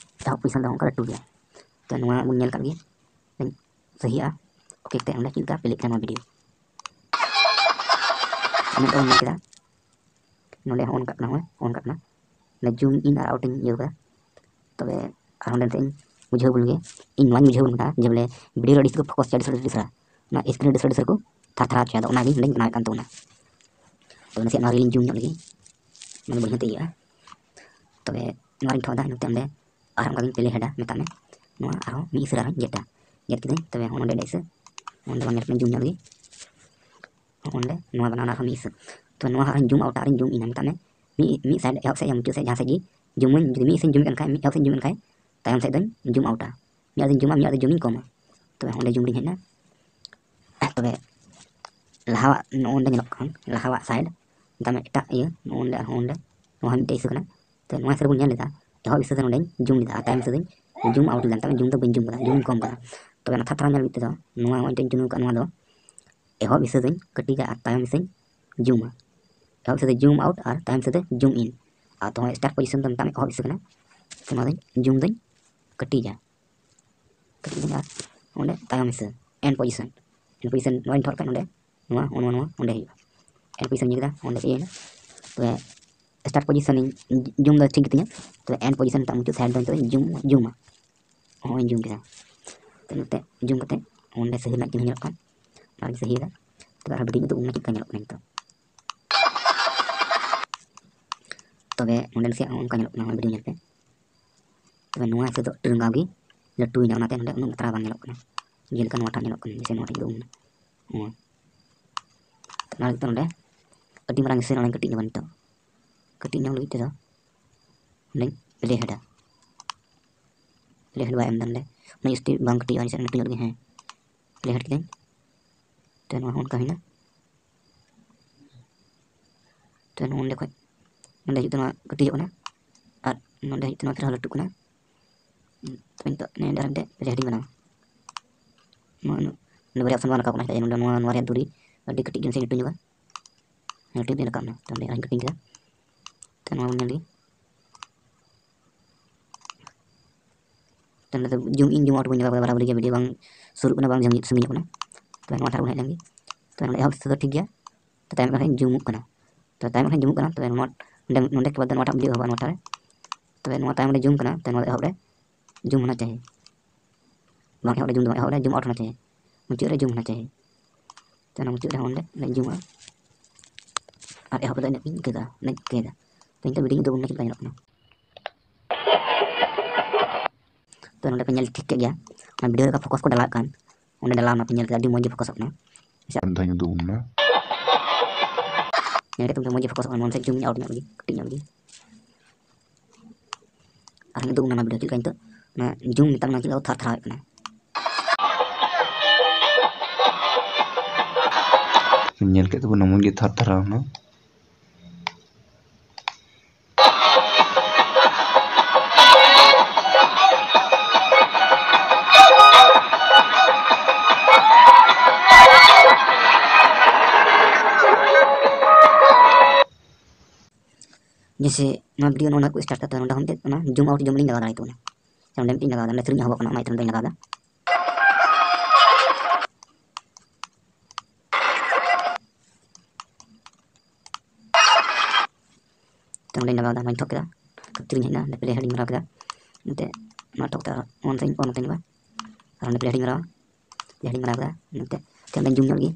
ᱮᱦᱚᱵ ᱯᱚᱡᱤᱥᱚᱱ ᱫᱚ ᱚᱱᱠᱟ ᱞᱟᱹᱴᱩ ᱜᱮᱭᱟ᱾ ᱛᱚ ᱱᱚᱣᱟ ᱵᱚᱱ ᱧᱮᱞ ᱠᱟᱜ ᱜᱮ, ᱥᱟᱹᱦᱤᱜᱼᱟ᱾ ᱳᱠᱮ ᱠᱟᱛᱮ ᱚᱸᱰᱮ ᱪᱮᱫ ᱞᱮᱠᱟ ᱯᱞᱮᱜ ᱠᱟᱱᱟ ᱱᱚᱣᱟ ᱵᱷᱤᱰᱤᱭᱳ, ᱱᱤᱛᱚᱜ ᱵᱚᱱ ᱧᱮᱞ ᱠᱮᱫᱟ᱾ ᱱᱚᱰᱮ ᱦᱚᱸ ᱚᱱ ᱠᱟᱜ ᱠᱟᱱᱟ, ᱦᱚᱸᱜᱼᱚᱭ ᱚᱱ ᱠᱟᱜ ᱠᱟᱱᱟ᱾ ᱚᱸᱰᱮ zoom in ᱟᱨ out ᱤᱧ ᱤᱭᱟᱹ ᱠᱟᱫᱟ᱾ ᱛᱚᱵᱮ ᱟᱨ ᱚᱸᱰᱮ ᱱᱤᱛᱚᱜ ᱤᱧ ᱵᱩᱡᱷᱟᱹᱣ ᱵᱚᱱ ᱜᱮ, ᱤᱧ ᱱᱚᱣᱟᱧ ᱵᱩᱡᱷᱟᱹᱣ ᱵᱚᱱ ᱠᱟᱱᱟ ᱡᱮ ᱵᱚᱞᱮ video ᱨᱮ ᱟᱹᱰᱤ ᱠᱚ focus ᱪᱮᱫ ᱚᱱᱟ screen ᱨᱮ ᱟᱹᱰᱤ ᱠᱚ ᱛᱷᱟᱨ ᱛᱷᱟᱨ ᱦᱚᱪᱚᱭᱟ, ᱟᱫᱚ ᱚᱱᱟᱜᱮ ᱱᱚᱰᱮᱧ ᱵᱮᱱᱟᱣᱮᱫ ᱠᱟᱱ ᱛᱟᱵᱚᱱᱟ᱾ ᱛᱚᱵᱮ ᱱᱟᱥᱮᱭᱟᱜ ᱱᱚᱣᱟ reel ᱤᱧ zoom ᱧᱚᱜ ᱞᱮᱜᱮ, ᱢᱟᱱᱮ ᱵᱟᱹᱲᱤᱡ ᱛᱮ ᱤᱭᱟᱹᱜᱼᱟ᱾ ᱛᱚᱵᱮ ᱱᱚᱣᱟ ᱨᱤᱧ ᱴᱷᱚᱠ ᱮᱫᱟ, ᱤᱱᱟᱹᱛᱮ ᱚᱸᱰᱮ ᱟᱨᱦᱚᱸ ᱚᱱᱠᱟ ᱜᱤᱧ play headᱟ, ᱢᱮᱛᱟᱜ ᱢᱮ ᱱᱚᱣᱟ ᱟᱨᱦᱚᱸ ᱢᱤᱫ ᱤᱥᱟᱹᱨᱟ ᱟᱨᱦᱚᱸ ᱜᱮᱫᱟ, ᱜᱮᱫ ᱠᱤᱫᱟᱹᱧ᱾ ᱛᱚᱵᱮ ᱦᱚᱸᱜᱼᱚ ᱱᱚᱰᱮ ᱮᱴᱟᱜ ᱤᱥᱟᱹ, ᱚᱸᱰᱮ ᱵᱟᱝ ᱧᱮᱞᱚᱜ ᱠᱟᱱᱟ, zoom ᱧᱚᱜ ᱞᱮᱜᱮ᱾ ᱦᱚᱸᱜᱼᱚ ᱱᱚᱰᱮ ᱱᱚᱣᱟ ᱵᱟᱱᱟᱣ ᱟᱨᱦᱚᱸ ᱢᱤᱫ ᱤᱥᱟᱹ᱾ ᱛᱚ ᱱᱚᱣᱟ ᱟᱨᱦᱚᱸ zoom out ᱟᱨᱤᱧ zoom inᱟ, ᱢᱮᱛᱟᱜ ᱢᱮ ᱢᱤᱫ, ᱢᱤᱫ side ᱮᱦᱚᱵ ᱥᱮᱫ ᱭᱟ ᱢᱩᱪᱟᱹᱫ ᱥᱮᱫ ᱡᱟᱦᱟᱸ ᱥᱮᱫ ᱜᱮ zoom ᱟᱹᱧ, ᱡᱩᱫᱤ ᱢᱤᱫ ᱥᱮᱫ ᱤᱧ zoom ᱮᱫ ᱠᱟᱱ ᱠᱷᱟᱡ, ᱢᱤᱫ ᱮᱦᱚᱵ ᱥᱮᱫ ᱤᱧ zoom ᱮᱫ ᱠᱷᱟᱡ, ᱛᱟᱭᱚᱢ ᱥᱮᱫ ᱫᱚᱧ zoom outᱟ, ᱢᱤᱫ ᱟᱫᱚᱧ zoomᱟ, ᱢᱤᱫ ᱟᱫᱚ zoom ᱤᱧ ᱠᱚᱢᱟ᱾ ᱛᱚᱵᱮ ᱚᱸᱰᱮ zoom ᱨᱤᱧ ᱦᱮᱡ ᱮᱱᱟ᱾ ᱛᱚᱵᱮ ᱞᱟᱦᱟᱣᱟᱜ ᱱᱚᱜᱼᱚ ᱱᱚᱰᱮ ᱧᱮᱞᱚᱜ ᱠᱟᱱ, ᱞᱟᱦᱟᱣᱟᱜ side, ᱢᱮᱛᱟᱜ ᱢᱮ ᱮᱴᱟᱜ ᱤᱭᱟᱹ, ᱱᱚᱜᱼᱚ ᱱᱚᱰᱮ ᱟᱨᱦᱚᱸ ᱚᱸᱰᱮ, ᱱᱚᱣᱟ ᱦᱚᱸ ᱢᱤᱫᱴᱮᱡ ᱤᱥᱟᱹ ᱠᱟᱱᱟ᱾ ᱛᱚ ᱱᱚᱣᱟ ᱤᱥᱟᱹ ᱫᱚ ᱱᱚᱰᱮᱧ zoom ᱞᱮᱫᱟ ᱟᱨ ᱛᱟᱭᱚᱢ ᱤᱥᱟᱹ ᱫᱚᱧ zoom out ᱞᱮᱫᱟ, ᱢᱮᱛᱟᱜ ᱢᱮ zoom ᱫᱚ ᱵᱟᱹᱧ zoom ᱠᱟᱫᱟ, zoom ᱤᱧ ᱠᱚᱢ ᱠᱟᱫᱟ᱾ ᱛᱚᱵᱮ ᱚᱱᱟ ᱛᱷᱟᱨ ᱛᱷᱟᱨ ᱧᱮᱞ ᱞᱟᱹᱜᱤᱫ ᱛᱮᱫᱚ ᱱᱚᱣᱟ ᱱᱚᱜᱼᱚᱭ ᱱᱤᱛᱚᱜ ᱤᱧ ᱪᱩᱱᱩ ᱠᱟᱜ, ᱱᱚᱣᱟ ᱫᱚ ᱮᱦᱚᱵ ᱤᱥᱟᱹ ᱫᱚᱧ ᱠᱟᱹᱴᱤᱡᱟ ᱟᱨ ᱛᱟᱭᱚᱢ ᱤᱥᱟᱹᱧ zoomᱟ᱾ ᱮᱦᱚᱵ ᱤᱥᱟᱹ ᱫᱚ zoom out ᱟᱨ ᱛᱟᱭᱚᱢ ᱤᱥᱟᱹ ᱫᱚ zoom in᱾ ᱟᱨ ᱛᱚ start position ᱫᱚ ᱢᱮᱛᱟᱜ ᱢᱮ ᱮᱦᱚᱵ ᱤᱥᱟᱹ ᱠᱟᱱᱟ, ᱛᱚ ᱱᱚᱣᱟ ᱫᱚᱧ zoom ᱫᱚᱧ ᱠᱟᱹᱴᱤᱡᱟ, ᱠᱟᱹᱴᱤᱡ ᱫᱚᱧ ᱟᱨ ᱚᱸᱰᱮ ᱛᱟᱭᱚᱢ ᱤᱥᱟᱹ, end position, end position ᱱᱚᱣᱟᱧ ᱴᱷᱚᱠ ᱠᱟᱜ ᱱᱚᱰᱮ, ᱱᱚᱣᱟ ᱱᱚᱣᱟ ᱱᱚᱣᱟ ᱚᱸᱰᱮ ᱦᱩᱭᱩᱜᱼᱟ, end position ᱤᱧ ᱠᱮᱫᱟ, ᱚᱸᱰᱮ ᱤᱭᱟᱹᱭᱮᱱᱟ᱾ ᱛᱚᱵᱮ start position ᱤᱧ zoom ᱫᱚ ᱴᱷᱤᱠ ᱜᱮᱛᱤᱧᱟ, ᱛᱚᱵᱮ end position ᱴᱟᱜ ᱢᱩᱪᱟᱹᱫ side ᱫᱚ ᱱᱤᱛᱚᱜ ᱤᱧ zoom, zoomᱟ᱾ ᱦᱚᱸᱜᱼᱚᱭ zoom ᱠᱮᱫᱟ᱾ ᱛᱚ ᱱᱚᱛᱮ zoom ᱠᱟᱛᱮ ᱚᱸᱰᱮ ᱥᱟᱹᱦᱤ ᱨᱮᱱᱟᱜ ᱪᱤᱱᱦᱟᱹ ᱧᱮᱞᱚᱜ ᱠᱟᱱ, ᱚᱱᱟᱜᱤᱧ ᱥᱟᱹᱦᱤᱭᱮᱫᱟ᱾ ᱛᱚᱵᱮ ᱟᱨᱦᱚᱸ video ᱩᱫᱩᱜ ᱟᱵᱚᱱᱟ ᱪᱮᱫ ᱞᱮᱠᱟ ᱧᱮᱞᱚᱜ ᱠᱟᱱᱟ ᱱᱤᱛᱚᱜ᱾ ᱛᱚᱵᱮ ᱱᱚᱸᱰᱮ ᱱᱟᱥᱮᱭᱟᱜ ᱦᱚᱸ ᱚᱱᱠᱟ ᱧᱮᱞᱚᱜ ᱠᱟᱱᱟ, video ᱧᱮᱞ ᱯᱮ᱾ ᱛᱚᱵᱮ ᱱᱚᱣᱟ ᱤᱥᱟᱹ ᱫᱚ ᱟᱹᱰᱤ ᱨᱟᱸᱜᱟᱣ ᱜᱮ ᱞᱟᱹᱴᱩᱭᱮᱱᱟ, ᱚᱱᱟᱛᱮ ᱱᱚᱸᱰᱮ ᱩᱱᱟᱹᱜ ᱵᱟᱛᱨᱟᱣ ᱵᱟᱝ ᱧᱮᱞᱚᱜ ᱠᱟᱱᱟ᱾ ᱡᱮᱞᱮᱠᱟ ᱱᱚᱣᱟᱴᱟᱜ ᱧᱮᱞᱚᱜ ᱠᱟᱱᱟ, ᱡᱮᱭᱥᱮ ᱱᱚᱣᱟᱴᱟᱜ ᱩᱫᱩᱜ ᱟᱵᱚᱱᱟ᱾ ᱱᱚᱣᱟ᱾ ᱚᱱᱟ ᱞᱟᱹᱜᱤᱫ ᱛᱮ ᱱᱚᱸᱰᱮ ᱟᱹᱰᱤ ᱢᱟᱨᱟᱝ ᱤᱥᱟᱹ ᱱᱚᱸᱰᱮ ᱠᱟᱹᱴᱤᱡ ᱧᱚᱜᱟ ᱱᱤᱛᱚᱜ᱾ ᱠᱟᱹᱴᱤᱡ ᱧᱚᱜ ᱞᱟᱹᱜᱤᱫ ᱛᱮᱫᱚ ᱱᱚᱸᱰᱮᱧ play headᱟ᱾ Play head ᱵᱟᱭ ᱮᱢ ᱮᱫᱟ ᱱᱚᱸᱰᱮ᱾ ᱩᱱᱟᱹᱜ ᱡᱟᱹᱥᱛᱤ ᱵᱟᱝ ᱠᱟᱹᱴᱤᱡᱚᱜᱼᱟ, ᱱᱟᱥᱮ ᱞᱟᱹᱴᱩ ᱧᱚᱜ ᱨᱮᱜᱮ, ᱦᱮᱸ᱾ Play head ᱠᱤᱫᱟᱹᱧ᱾ ᱛᱚ ᱱᱚᱣᱟ ᱦᱚᱸ ᱚᱱᱠᱟ ᱦᱩᱭᱱᱟ᱾ ᱛᱚ ᱱᱚᱜᱼᱚ ᱱᱚᱸᱰᱮ ᱠᱷᱚᱡ ᱱᱚᱸᱰᱮ ᱦᱤᱡᱩᱜ ᱛᱮ ᱱᱚᱣᱟ ᱠᱟᱹᱴᱤᱡᱚᱜ ᱠᱟᱱᱟ ᱟᱨ ᱱᱚᱸᱰᱮ ᱦᱤᱡᱩᱜ ᱛᱮ ᱱᱚᱣᱟ ᱛᱷᱚᱲᱟ ᱞᱟᱹᱴᱩᱜ ᱠᱟᱱᱟ᱾ ᱛᱚ ᱱᱤᱛᱚᱜ ᱱᱚᱸᱰᱮ ᱟᱨ ᱢᱤᱫᱴᱮᱡ play head ᱤᱧ ᱵᱮᱱᱟᱣᱟ᱾ ᱱᱚᱣᱟ, ᱱᱚᱣᱟ ᱵᱟᱨᱭᱟ option ᱵᱟᱝ ᱨᱟᱠᱟᱵ ᱠᱟᱱᱟ, ᱱᱚᱸᱰᱮ ᱱᱚᱣᱟ, ᱱᱚᱣᱟ ᱨᱮᱭᱟᱜ ᱫᱩᱨᱤ ᱟᱹᱰᱤ ᱠᱟᱹᱴᱤᱡ ᱜᱮ, ᱱᱟᱥᱮ ᱞᱟᱹᱴᱩ ᱧᱚᱜᱟ᱾ ᱞᱟᱹᱴᱩ ᱜᱮ ᱨᱟᱠᱟᱵ ᱮᱱᱟ᱾ ᱛᱚ ᱱᱚᱸᱰᱮ ᱟᱨᱦᱚᱸᱧ ᱠᱟᱹᱴᱤᱡ ᱠᱮᱫᱟ᱾ ᱛᱚ ᱱᱚᱣᱟ ᱵᱚᱱ ᱧᱮᱞ ᱞᱮᱜᱮ᱾ ᱛᱚ ᱱᱚᱸᱰᱮ ᱫᱚ zoom in, zoom out ᱵᱚᱱ ᱧᱮᱞᱟ, ᱵᱟᱨᱟᱵᱟᱨᱤ ᱜᱮ video ᱵᱟᱝ ᱥᱩᱨᱩᱜ ᱠᱟᱱᱟ, ᱵᱟᱝ ᱥᱟᱺᱜᱤᱧᱚᱜ ᱠᱟᱱᱟ᱾ ᱛᱚᱵᱮ ᱱᱚᱣᱟ ᱴᱷᱮᱱ ᱵᱚᱱ ᱦᱮᱡ ᱞᱮᱱ ᱜᱮ᱾ ᱛᱚᱵᱮ ᱱᱚᱣᱟ ᱮᱦᱚᱵ ᱥᱮᱫ ᱫᱚ ᱴᱷᱤᱠ ᱜᱮᱭᱟ, ᱛᱚ ᱛᱟᱭᱚᱢ ᱠᱷᱚᱱ ᱡᱩᱢᱩᱜ ᱠᱟᱱᱟ᱾ ᱛᱚ ᱛᱟᱭᱚᱢ ᱠᱷᱚᱱ ᱡᱩᱢᱩᱜ ᱠᱟᱱᱟ, ᱛᱚᱵᱮ ᱱᱚᱣᱟ ᱱᱚᱰᱮ, ᱱᱚᱰᱮ ᱠᱮ ᱵᱟᱫ ᱱᱚᱣᱟᱴᱟᱜ ᱵᱷᱤᱰᱤᱭᱳ ᱮᱦᱚᱵᱟ, ᱱᱚᱣᱟᱴᱟᱜ ᱨᱮ᱾ ᱛᱚᱵᱮ ᱱᱚᱣᱟ ᱛᱟᱭᱚᱢ ᱨᱮ ᱡᱩᱢ ᱠᱟᱱᱟ, ᱛᱚ ᱱᱚᱣᱟ ᱫᱚ ᱮᱦᱚᱵ ᱨᱮ ᱡᱩᱢ ᱦᱳᱱᱟ ᱪᱟᱦᱤᱭᱮ᱾ ᱵᱟᱝ ᱮᱦᱚᱵ ᱨᱮ ᱡᱩᱢ ᱫᱚ ᱵᱟᱝ, ᱮᱦᱚᱵ ᱨᱮ ᱡᱩᱢ ᱟᱣᱩᱴ ᱦᱳᱱᱟ ᱪᱟᱦᱤᱭᱮ, ᱢᱩᱪᱟᱹᱫ ᱨᱮ ᱡᱩᱢ ᱦᱳᱱᱟ ᱪᱟᱦᱤᱭᱮ᱾ ᱛᱚ ᱚᱱᱟ ᱢᱩᱪᱟᱹᱫ ᱨᱮ ᱚᱸᱰᱮ ᱡᱩᱢᱟ᱾ ᱟᱨ ᱮᱦᱚᱵ ᱨᱮᱫᱚ ᱤᱱᱟᱹᱜ ᱤᱧ ᱤᱠᱟᱹ ᱠᱟᱜᱼᱟ, ᱤᱱᱟᱹᱧ ᱤᱠᱟᱹᱭᱮᱫᱟ᱾ ᱛᱚ ᱱᱤᱛᱚᱜ ᱵᱷᱤᱰᱤᱭᱳ ᱫᱚ ᱵᱚᱱ ᱪᱮᱫ ᱞᱮᱠᱟ ᱧᱮᱞᱚᱜ ᱠᱟᱱᱟ᱾ ᱛᱚ ᱱᱚᱰᱮ ᱯᱮ ᱧᱮᱞ ᱴᱷᱤᱠ ᱠᱮᱫ ᱜᱮᱭᱟ, ᱚᱱᱟ ᱵᱷᱤᱰᱤᱭᱳ ᱞᱮᱠᱟ ᱯᱷᱳᱠᱟᱥ ᱠᱚ ᱰᱟᱞᱟᱜ ᱠᱟᱱ, ᱚᱸᱰᱮ ᱰᱟᱞᱟᱣ ᱱᱟ ᱯᱮ ᱧᱮᱞ ᱠᱮᱫᱟ, ᱟᱹᱰᱤ ᱢᱚᱡᱽ ᱜᱮ ᱯᱷᱳᱠᱟᱥᱚᱜ ᱠᱟᱱᱟ᱾ ᱟᱪᱪᱷᱟ᱾ ᱫᱷᱟᱧ ᱩᱫᱩᱜ ᱟᱵᱚᱱ ᱠᱟᱱᱟ᱾ ᱧᱮᱞ ᱠᱮᱫ ᱛᱮ ᱢᱚᱡᱽ ᱜᱮ ᱯᱷᱳᱠᱟᱥᱚᱜ ᱠᱟᱱᱟ, ᱢᱚᱱ ᱥᱮᱫ ᱡᱩᱢ ᱤᱧ ᱟᱣᱩᱴ ᱧᱚᱜ ᱞᱮᱜᱮ, ᱠᱟᱹᱴᱤᱡ ᱧᱚᱜ ᱞᱮᱜᱮ᱾ ᱟᱨ ᱩᱫᱩᱜ ᱟᱵᱚᱱ ᱠᱟᱱᱟ ᱵᱷᱤᱰᱤᱭᱳ ᱪᱮᱫ ᱞᱮᱠᱟ ᱱᱤᱛᱚᱜ ᱚᱱᱟ ᱡᱩᱢ ᱢᱮᱛᱟᱜ ᱢᱮ ᱪᱮᱫ ᱞᱮᱠᱟ ᱛᱷᱟᱨ ᱛᱷᱟᱨᱟᱣᱮᱫ ᱠᱟᱱᱟ᱾ ᱧᱮᱞ ᱠᱮᱫ ᱛᱟᱵᱚᱱᱟ ᱢᱚᱡᱽ ᱜᱮ ᱛᱷᱟᱨ ᱛᱷᱟᱨᱟᱣ ᱮᱱᱟ᱾ ᱡᱮᱭᱥᱮ ᱱᱚᱣᱟ ᱵᱷᱤᱰᱤᱭᱳ ᱱᱚᱜᱼᱚ ᱱᱚᱣᱟ ᱠᱚ ᱥᱴᱟᱨᱴ ᱠᱟᱛᱮ ᱱᱚᱰᱮ ᱦᱚᱸ ᱢᱤᱫᱴᱮᱡ ᱚᱱᱟ ᱡᱩᱢ ᱟᱣᱩᱴ ᱡᱩᱢ ᱞᱤᱧ ᱞᱟᱜᱟᱣ ᱫᱟᱲᱮᱭᱟᱜ ᱛᱟᱵᱚᱱᱟ᱾ ᱥᱮ ᱱᱚᱰᱮ ᱢᱤᱫᱴᱤᱡ ᱞᱟᱜᱟᱣ ᱫᱟ, ᱱᱚᱰᱮ ᱥᱮᱨᱮᱧ ᱮᱦᱚᱵᱚᱜ ᱠᱟᱱᱟ, ᱚᱱᱟ ᱤᱭᱟᱹᱛᱮ ᱱᱚᱰᱮᱧ ᱞᱟᱜᱟᱣ ᱫᱟ᱾ ᱛᱚ ᱱᱚᱰᱮᱧ ᱞᱟᱜᱟᱣ ᱫᱟ, ᱱᱚᱣᱟᱧ ᱛᱷᱚᱠ ᱠᱮᱫᱟ, ᱠᱟᱹᱯᱪᱩᱨᱤᱧ ᱦᱮᱡ ᱮᱱᱟ, ᱱᱚᱰᱮ ᱯᱞᱮ ᱦᱮᱰᱤᱧ ᱢᱟᱨᱟᱣ ᱠᱮᱫᱟ, ᱱᱚᱛᱮ ᱱᱚᱣᱟ ᱛᱷᱚᱠ ᱛᱮ ᱟᱨ ᱚᱱᱛᱮᱧ ᱚᱱ ᱠᱟᱹᱧ ᱵᱟ, ᱟᱨ ᱱᱚᱰᱮ ᱯᱞᱮ ᱦᱮᱰᱤᱧ ᱢᱟᱨᱟᱣᱟ, ᱯᱞᱮ ᱦᱮᱰᱤᱧ ᱢᱟᱨᱟᱣ ᱠᱮᱫᱟ, ᱱᱚᱛᱮ ᱛᱮ ᱚᱸᱰᱮᱧ ᱡᱩᱢ ᱧᱚᱜ ᱞᱮᱜᱮ,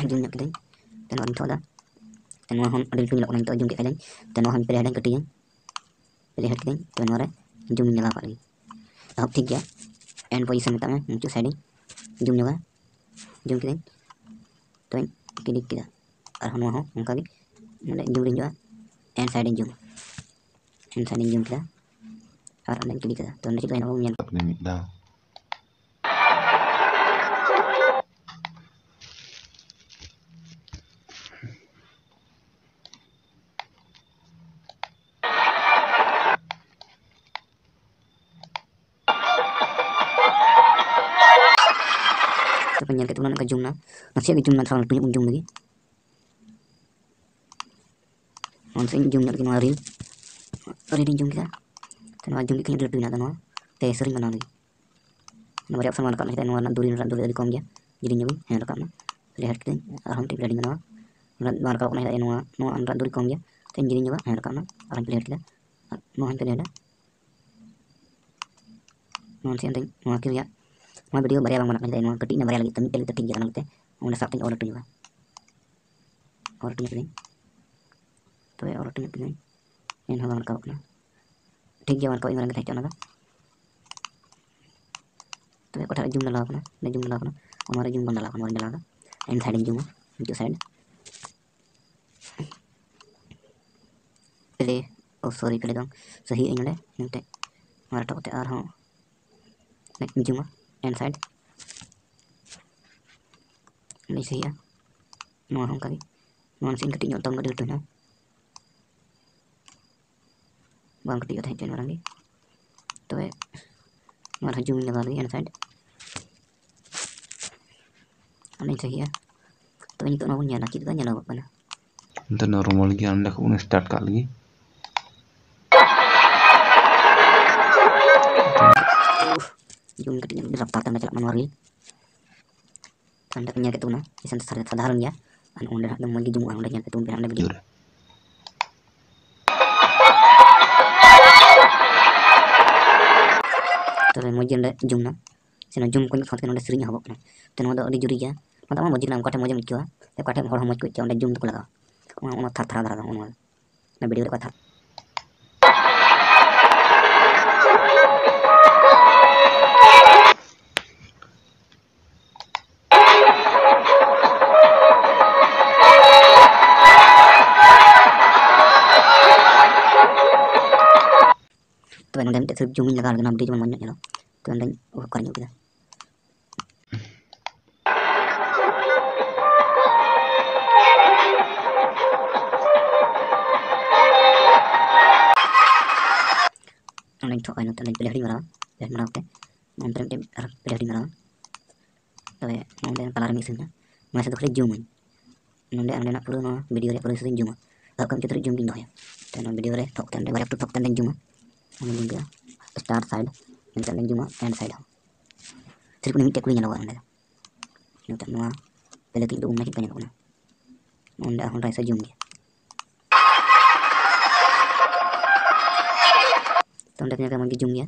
ᱡᱩᱢ ᱧᱚᱜ ᱠᱮᱫᱟᱹᱧ, ᱛᱮ ᱱᱚᱣᱟᱧ ᱛᱷᱚᱠ ᱫᱟ, ᱛᱮ ᱱᱚᱣᱟ ᱦᱚᱸ ᱟᱹᱰᱤ ᱞᱟᱹᱴᱩ ᱧᱮᱞᱚᱜ ᱠᱟᱱᱟ ᱱᱤᱛᱚᱜ ᱡᱩᱢ ᱠᱮᱫ ᱠᱷᱟᱡ ᱫᱚᱧ, ᱛᱮ ᱱᱚᱣᱟ ᱦᱚᱸᱧ ᱯᱞᱮ ᱦᱮᱰᱟᱧ ᱠᱟᱹᱴᱤᱡᱟᱹᱧ, ᱯᱞᱮ ᱦᱮᱰ ᱠᱮᱫᱟᱹᱧ, ᱛᱚ ᱱᱚᱣᱟ ᱨᱮ ᱡᱩᱢ ᱤᱧ ᱞᱟᱜᱟᱣ ᱠᱟᱜ ᱞᱮᱜᱮ᱾ ᱮᱦᱚᱵ ᱴᱷᱤᱠ ᱜᱮᱭᱟ, ᱮᱱᱰ ᱯᱚᱡᱤᱥᱚᱱ ᱢᱮᱛᱟᱜ ᱢᱮ, ᱢᱩᱪᱟᱹᱫ ᱥᱟᱭᱤᱰ ᱤᱧ ᱡᱩᱢ ᱧᱚᱜᱟ, ᱡᱩᱢ ᱠᱮᱫᱟᱹᱧ, ᱛᱚᱧ ᱠᱞᱤᱠ ᱠᱮᱫᱟ᱾ ᱟᱨᱦᱚᱸ ᱱᱚᱣᱟ ᱦᱚᱸ ᱚᱱᱠᱟ ᱜᱮ ᱱᱚᱰᱮ ᱡᱩᱢ ᱨᱤᱧ ᱦᱤᱡᱩᱜᱼᱟ, ᱮᱱᱰ ᱥᱟᱭᱤᱰ ᱤᱧ ᱡᱩᱢᱟ, ᱮᱱᱰ ᱥᱟᱭᱤᱰ ᱤᱧ ᱡᱩᱢ ᱠᱮᱫᱟ, ᱟᱨ ᱚᱸᱰᱮᱧ ᱠᱞᱤᱠ ᱠᱮᱫᱟ᱾ ᱛᱚ ᱱᱚᱰᱮ ᱪᱮᱫ ᱞᱮᱠᱟ ᱧᱮᱞᱚᱜᱼᱟ ᱵᱚᱱ ᱧᱮᱞ᱾ ᱢᱤᱫ ᱫᱷᱟᱣ᱾ ᱛᱟᱨᱯᱚᱨ ᱧᱮᱞ ᱠᱮᱫ ᱛᱟᱵᱚᱱᱟ ᱱᱚᱝᱠᱟ ᱡᱩᱢ ᱱᱟ, ᱱᱟᱥᱮᱭᱟᱜ ᱜᱮ ᱡᱩᱢ ᱱᱟ, ᱛᱷᱚᱲᱟ ᱞᱟᱹᱴᱩ ᱧᱚᱜ ᱵᱚᱱ ᱡᱩᱢ ᱞᱮᱜᱮ᱾ ᱚᱱᱟ ᱥᱮᱫ ᱤᱧ ᱡᱩᱢ ᱧᱚᱜ ᱞᱮᱜᱮ ᱱᱚᱣᱟ ᱨᱤᱞ, ᱨᱤᱞ ᱤᱧ ᱡᱩᱢ ᱠᱮᱫᱟ᱾ ᱛᱚ ᱱᱚᱣᱟ ᱡᱩᱢ ᱠᱮᱫ ᱠᱷᱟᱱ ᱟᱹᱰᱤ ᱞᱟᱹᱴᱩᱭᱮᱱᱟ, ᱟᱫᱚ ᱱᱚᱣᱟ ᱛᱮ ᱥᱮᱨᱮᱧ ᱵᱮᱱᱟᱣ ᱞᱟᱹᱜᱤᱫ ᱱᱚᱣᱟ ᱵᱟᱨᱭᱟ ᱚᱯᱥᱚᱱ ᱵᱟᱝ ᱨᱟᱠᱟᱵ ᱞᱮᱱᱠᱷᱟᱱ ᱱᱚᱣᱟ ᱨᱮᱱᱟᱜ ᱫᱩᱨᱤ ᱨᱮᱱᱟᱜ ᱫᱩᱨᱤ ᱟᱹᱰᱤ ᱠᱚᱢ ᱜᱮᱭᱟ, ᱡᱤᱞᱤᱧ ᱧᱚᱜ ᱜᱮ᱾ ᱦᱮᱸ, ᱨᱟᱠᱟᱵ ᱮᱱᱟ᱾ ᱯᱞᱮ ᱦᱮᱰ ᱠᱮᱫᱟᱹᱧ, ᱟᱨᱦᱚᱸ ᱢᱤᱫᱴᱤᱡ ᱯᱞᱮ ᱦᱮᱰ ᱤᱧ ᱵᱮᱱᱟᱣᱟ᱾ ᱵᱟᱝ ᱨᱟᱠᱟᱵᱚᱜ ᱠᱟᱱᱟ᱾ ᱱᱚᱣᱟ ᱱᱚᱣᱟ ᱨᱟᱠᱟᱵ ᱫᱩᱨᱤ ᱠᱚᱢ ᱜᱮᱭᱟ᱾ ᱛᱚ ᱤᱧ ᱡᱩᱫᱤᱧ ᱧᱮᱞᱟ, ᱦᱮᱸ ᱨᱟᱠᱟᱵ ᱮᱱᱟ᱾ ᱟᱨ ᱤᱧ ᱯᱞᱮ ᱠᱮᱫᱟ᱾ ᱟᱨ ᱱᱚᱣᱟ ᱦᱚᱸᱧ ᱯᱞᱮ ᱞᱮᱫᱟ᱾ ᱱᱚᱣᱟ ᱥᱮᱫ ᱫᱚ ᱱᱚᱣᱟ ᱠᱤ ᱨᱮᱭᱟᱜ ᱱᱚᱣᱟ ᱵᱷᱤᱰᱤᱭᱳ ᱵᱟᱨᱭᱟ ᱵᱟᱝ ᱵᱮᱱᱟᱜ ᱠᱟᱱᱟ, ᱱᱚᱣᱟ ᱠᱟᱹᱴᱤᱡ ᱱᱟ ᱵᱟᱨᱭᱟ ᱞᱟᱹᱜᱤᱫ ᱛᱮ, ᱢᱤᱫᱴᱮᱡ ᱞᱟᱹᱜᱤᱫ ᱛᱮ ᱴᱷᱤᱠ ᱜᱮᱭᱟ᱾ ᱚᱱᱟ ᱞᱟᱹᱜᱤᱫ ᱛᱮ ᱚᱸᱰᱮ ᱥᱟᱵ ᱛᱮᱧ ᱚᱞ ᱦᱚᱴᱚ ᱧᱚᱜᱟ᱾ ᱚᱞ ᱦᱚᱴᱚ ᱧᱚᱜ ᱠᱤᱫᱟᱹᱧ᱾ ᱛᱚᱵᱮ ᱚᱞ ᱦᱚᱴᱚ ᱧᱚᱜ ᱠᱤᱫᱟᱹᱧ᱾ ᱮᱱᱦᱚᱸ ᱵᱟᱝ ᱨᱟᱠᱟᱵᱚᱜ ᱠᱟᱱᱟ᱾ ᱴᱷᱤᱠ ᱜᱮᱭᱟ, ᱵᱟᱝ ᱨᱟᱠᱟᱵ, ᱤᱧ ᱢᱟᱨᱟᱝ ᱜᱮ ᱛᱟᱦᱮᱸ ᱦᱚᱪᱚ ᱚᱱᱟ ᱫᱚ᱾ ᱛᱚᱵᱮ ᱚᱠᱟᱴᱟᱜ ᱨᱮ ᱡᱩᱢ ᱰᱟᱞᱟᱣ ᱠᱟᱱᱟ? ᱚᱸᱰᱮ ᱡᱩᱢ ᱰᱟᱞᱟᱣ ᱠᱟᱱᱟ᱾ ᱚᱱᱟ ᱨᱮ ᱡᱩᱢ ᱵᱟᱝ ᱰᱟᱞᱟᱣ ᱠᱟᱱᱟ, ᱱᱚᱣᱟ ᱨᱮ ᱰᱟᱞᱟᱣ ᱫᱟ᱾ ᱮᱱ ᱥᱟᱭᱤᱰ ᱤᱧ ᱡᱩᱢᱟ, ᱢᱩᱪᱟᱹᱫ ᱥᱟᱭᱤᱰ᱾ ᱯᱞᱮ, ᱳ ᱥᱚᱨᱤ, ᱯᱞᱮ ᱫᱚ ᱵᱟᱝ, ᱥᱟᱹᱦᱤᱭᱟᱜ ᱟᱹᱧ ᱱᱚᱰᱮ ᱢᱤᱫᱴᱮᱡ᱾ ᱱᱚᱣᱟ ᱨᱟᱠᱟᱵ ᱠᱟᱛᱮ ᱟᱨᱦᱚᱸ ᱡᱩᱢᱟ, ᱮᱱ ᱥᱟᱭᱤᱰ᱾ ᱚᱸᱰᱮᱧ ᱥᱟᱹᱦᱤᱭᱟᱜᱼᱟ᱾ ᱱᱚᱣᱟ ᱦᱚᱸ ᱚᱱᱠᱟ ᱜᱮ᱾ ᱱᱚᱣᱟ ᱥᱮᱫ ᱠᱟᱹᱴᱤᱡ ᱧᱚᱜ ᱛᱟᱵᱚᱱ, ᱟᱹᱰᱤ ᱞᱟᱹᱴᱩ ᱦᱮᱱᱟᱜᱼᱟ᱾ ᱵᱟᱝ ᱠᱟᱹᱴᱤᱡᱚᱜ ᱛᱟᱦᱮᱸᱫ ᱪᱚ ᱢᱟᱨᱟᱝ ᱜᱮ᱾ ᱛᱚᱵᱮ ᱱᱚᱣᱟ ᱨᱮᱦᱚᱸ ᱡᱩᱢ ᱤᱧ ᱞᱟᱜᱟᱣ ᱞᱮᱜᱮ, ᱮᱱ ᱥᱟᱭᱤᱰ᱾ ᱚᱸᱰᱮᱧ ᱥᱟᱹᱦᱤᱭᱟᱜᱼᱟ᱾ ᱛᱚᱵᱮ ᱱᱤᱛᱚᱜ ᱱᱚᱣᱟ ᱵᱚᱱ ᱧᱮᱞᱟ, ᱪᱮᱫ ᱞᱮᱠᱟ ᱧᱮᱞᱚᱜᱚᱜ ᱠᱟᱱᱟ᱾ ᱱᱤᱛᱚᱜ ᱱᱚᱨᱢᱟᱞ ᱜᱮᱭᱟ, ᱚᱸᱰᱮ ᱠᱷᱚᱱ ᱵᱚᱱ ᱥᱴᱟᱨᱴ ᱠᱟᱜ ᱞᱮᱜᱮ᱾ ᱡᱩᱢ ᱠᱟᱹᱴᱤᱡ ᱧᱚᱜ ᱨᱟᱯᱛᱟᱨ ᱛᱮ ᱚᱸᱰᱮ ᱪᱟᱞᱟᱜ ᱢᱟ ᱱᱚᱣᱟ ᱨᱤᱞ᱾ ᱚᱸᱰᱮ ᱯᱮ ᱧᱮᱞ ᱠᱮᱫ ᱛᱟᱵᱚᱱᱟ, ᱤᱥᱟᱱ ᱥᱟᱫᱷᱟᱨᱚᱱ ᱜᱮᱭᱟ᱾ ᱟᱨ ᱚᱸᱰᱮ ᱦᱟᱸᱜ ᱫᱚ ᱢᱚᱡᱽ ᱜᱮ ᱡᱩᱢᱚᱜᱼᱟ, ᱚᱸᱰᱮ ᱧᱮᱞ ᱠᱮᱫ ᱛᱟᱵᱚᱱ ᱯᱮ ᱦᱟᱸᱜ ᱚᱸᱰᱮ ᱵᱷᱤᱰᱤᱭᱳ ᱨᱮ᱾ ᱛᱚᱵᱮ ᱢᱚᱡᱽ ᱜᱮ ᱚᱸᱰᱮ ᱡᱩᱢ ᱱᱟ, ᱥᱮ ᱚᱱᱟ ᱡᱩᱢ ᱠᱚ ᱥᱟᱶᱛᱮ ᱱᱚᱰᱮ ᱥᱮᱨᱮᱧ ᱮᱦᱚᱵᱚᱜ ᱠᱟᱱᱟ᱾ ᱛᱚ ᱱᱚᱣᱟ ᱫᱚ ᱟᱹᱰᱤ ᱡᱳᱨ ᱜᱮᱭᱟ, ᱱᱚᱣᱟ ᱫᱚ ᱟᱢᱟᱜ ᱢᱚᱡᱽ ᱜᱮ, ᱚᱠᱟᱴᱷᱮᱱ ᱢᱚᱡᱽ ᱮᱢ ᱟᱹᱭᱠᱟᱹᱣᱟ, ᱥᱮ ᱚᱠᱟᱴᱷᱮᱱ ᱦᱚᱲ ᱦᱚᱸ ᱢᱚᱡᱽ ᱠᱚ ᱟᱹᱭᱠᱟᱹᱣᱟ, ᱚᱸᱰᱮ ᱡᱩᱢ ᱫᱚᱠᱚ ᱞᱟᱜᱟᱣᱟ᱾ ᱚᱱᱟ, ᱚᱱᱟ ᱛᱷᱟᱨ ᱛᱷᱟᱨᱟ ᱫᱷᱟᱨᱟ ᱫᱚ, ᱚᱱᱟ ᱚᱱᱟ ᱵᱷᱤᱰᱤᱭᱳ ᱨᱮ ᱚᱠᱟ ᱛᱷᱟᱨ᱾ ᱛᱚᱵᱮ ᱱᱚᱰᱮ ᱢᱤᱫᱴᱮᱡ ᱥᱤᱨᱯ ᱡᱩᱢ ᱤᱧ ᱞᱟᱜᱟᱣ ᱞᱮᱫᱟ, ᱚᱱᱟ ᱵᱷᱤᱰᱤᱭᱳ ᱡᱮᱢᱚᱱ ᱢᱚᱡᱽ ᱧᱚᱜ ᱧᱮᱞᱚᱜ᱾ ᱛᱚᱵᱮ ᱱᱚᱰᱮᱧ ᱚᱠᱟᱨ ᱧᱚᱜ ᱠᱮᱫᱟ᱾ ᱚᱸᱰᱮᱧ ᱛᱷᱚᱜ ᱟᱭ, ᱱᱚᱛᱮ ᱚᱸᱰᱮᱧ ᱯᱞᱮ ᱦᱚᱸᱧ ᱢᱟᱨᱟᱣᱟ, ᱯᱞᱮ ᱢᱟᱨᱟᱣ ᱠᱟᱛᱮ ᱱᱚᱱᱛᱮ ᱨᱮ ᱢᱤᱫᱴᱮᱱ ᱟᱨ ᱯᱞᱮ ᱦᱚᱸᱧ ᱢᱟᱨᱟᱣᱟ᱾ ᱛᱚᱵᱮ ᱱᱚᱰᱮ ᱛᱟᱞᱟᱨᱮ ᱢᱤᱫ ᱥᱤᱱ ᱢᱮᱱᱟᱜᱼᱟ, ᱱᱚᱣᱟ ᱥᱮᱫ ᱫᱚ ᱠᱷᱟᱹᱞᱤ ᱡᱩᱢ ᱟᱹᱧ᱾ ᱱᱚᱰᱮ ᱟᱨ ᱱᱚᱰᱮᱱᱟᱜ ᱯᱩᱨᱟᱹ ᱱᱚᱣᱟ ᱵᱷᱤᱰᱤᱭᱳ ᱨᱮᱭᱟᱜ ᱯᱩᱨᱟᱹ ᱥᱤᱱ ᱡᱩᱢᱟ᱾ ᱮᱦᱚᱵ ᱠᱷᱚᱱ ᱢᱩᱪᱟᱹᱫ ᱫᱷᱟᱹᱨᱤᱡ ᱡᱩᱢ ᱜᱤᱧ ᱫᱚᱦᱚᱭᱟ᱾ ᱛᱚ ᱱᱚᱣᱟ ᱵᱷᱤᱰᱤᱭᱳ ᱨᱮ ᱛᱷᱚᱜ ᱠᱟᱛᱮ ᱱᱚᱰᱮ ᱵᱟᱨᱭᱟ ᱴᱩ ᱛᱷᱚᱜ ᱠᱟᱛᱮ ᱞᱤᱧ ᱡᱩᱢᱟ᱾ ᱚᱱᱟ ᱞᱤᱧ ᱡᱩᱢᱟ ᱥᱴᱟᱨᱴ ᱥᱟᱭᱤᱰ, ᱱᱤᱛᱚᱜ ᱞᱤᱧ ᱡᱩᱢᱟ ᱮᱱᱰ ᱥᱟᱭᱤᱰ ᱦᱚᱸ᱾ ᱥᱤᱨᱯ ᱩᱱᱤ ᱢᱤᱫᱴᱮᱡ ᱠᱩᱲᱤ ᱧᱮᱞᱚᱜᱼᱟ ᱱᱚᱰᱮ ᱫᱚ᱾ ᱱᱤᱛᱚᱜ ᱱᱚᱣᱟ ᱯᱞᱮ ᱛᱮ ᱤᱧ ᱫᱚ ᱩᱢ ᱱᱟᱹᱠᱤᱱ ᱠᱚ ᱧᱮᱞᱚᱜ ᱠᱟᱱᱟ᱾ ᱚᱸᱰᱮ ᱟᱨᱦᱚᱸ ᱚᱸᱰᱮ ᱥᱮ ᱡᱩᱢ ᱜᱮᱭᱟ᱾ ᱛᱚ ᱚᱸᱰᱮ ᱯᱮ ᱧᱮᱞ ᱠᱮᱫᱟ ᱢᱚᱡᱽ ᱜᱮ ᱡᱩᱢ ᱜᱮᱭᱟ᱾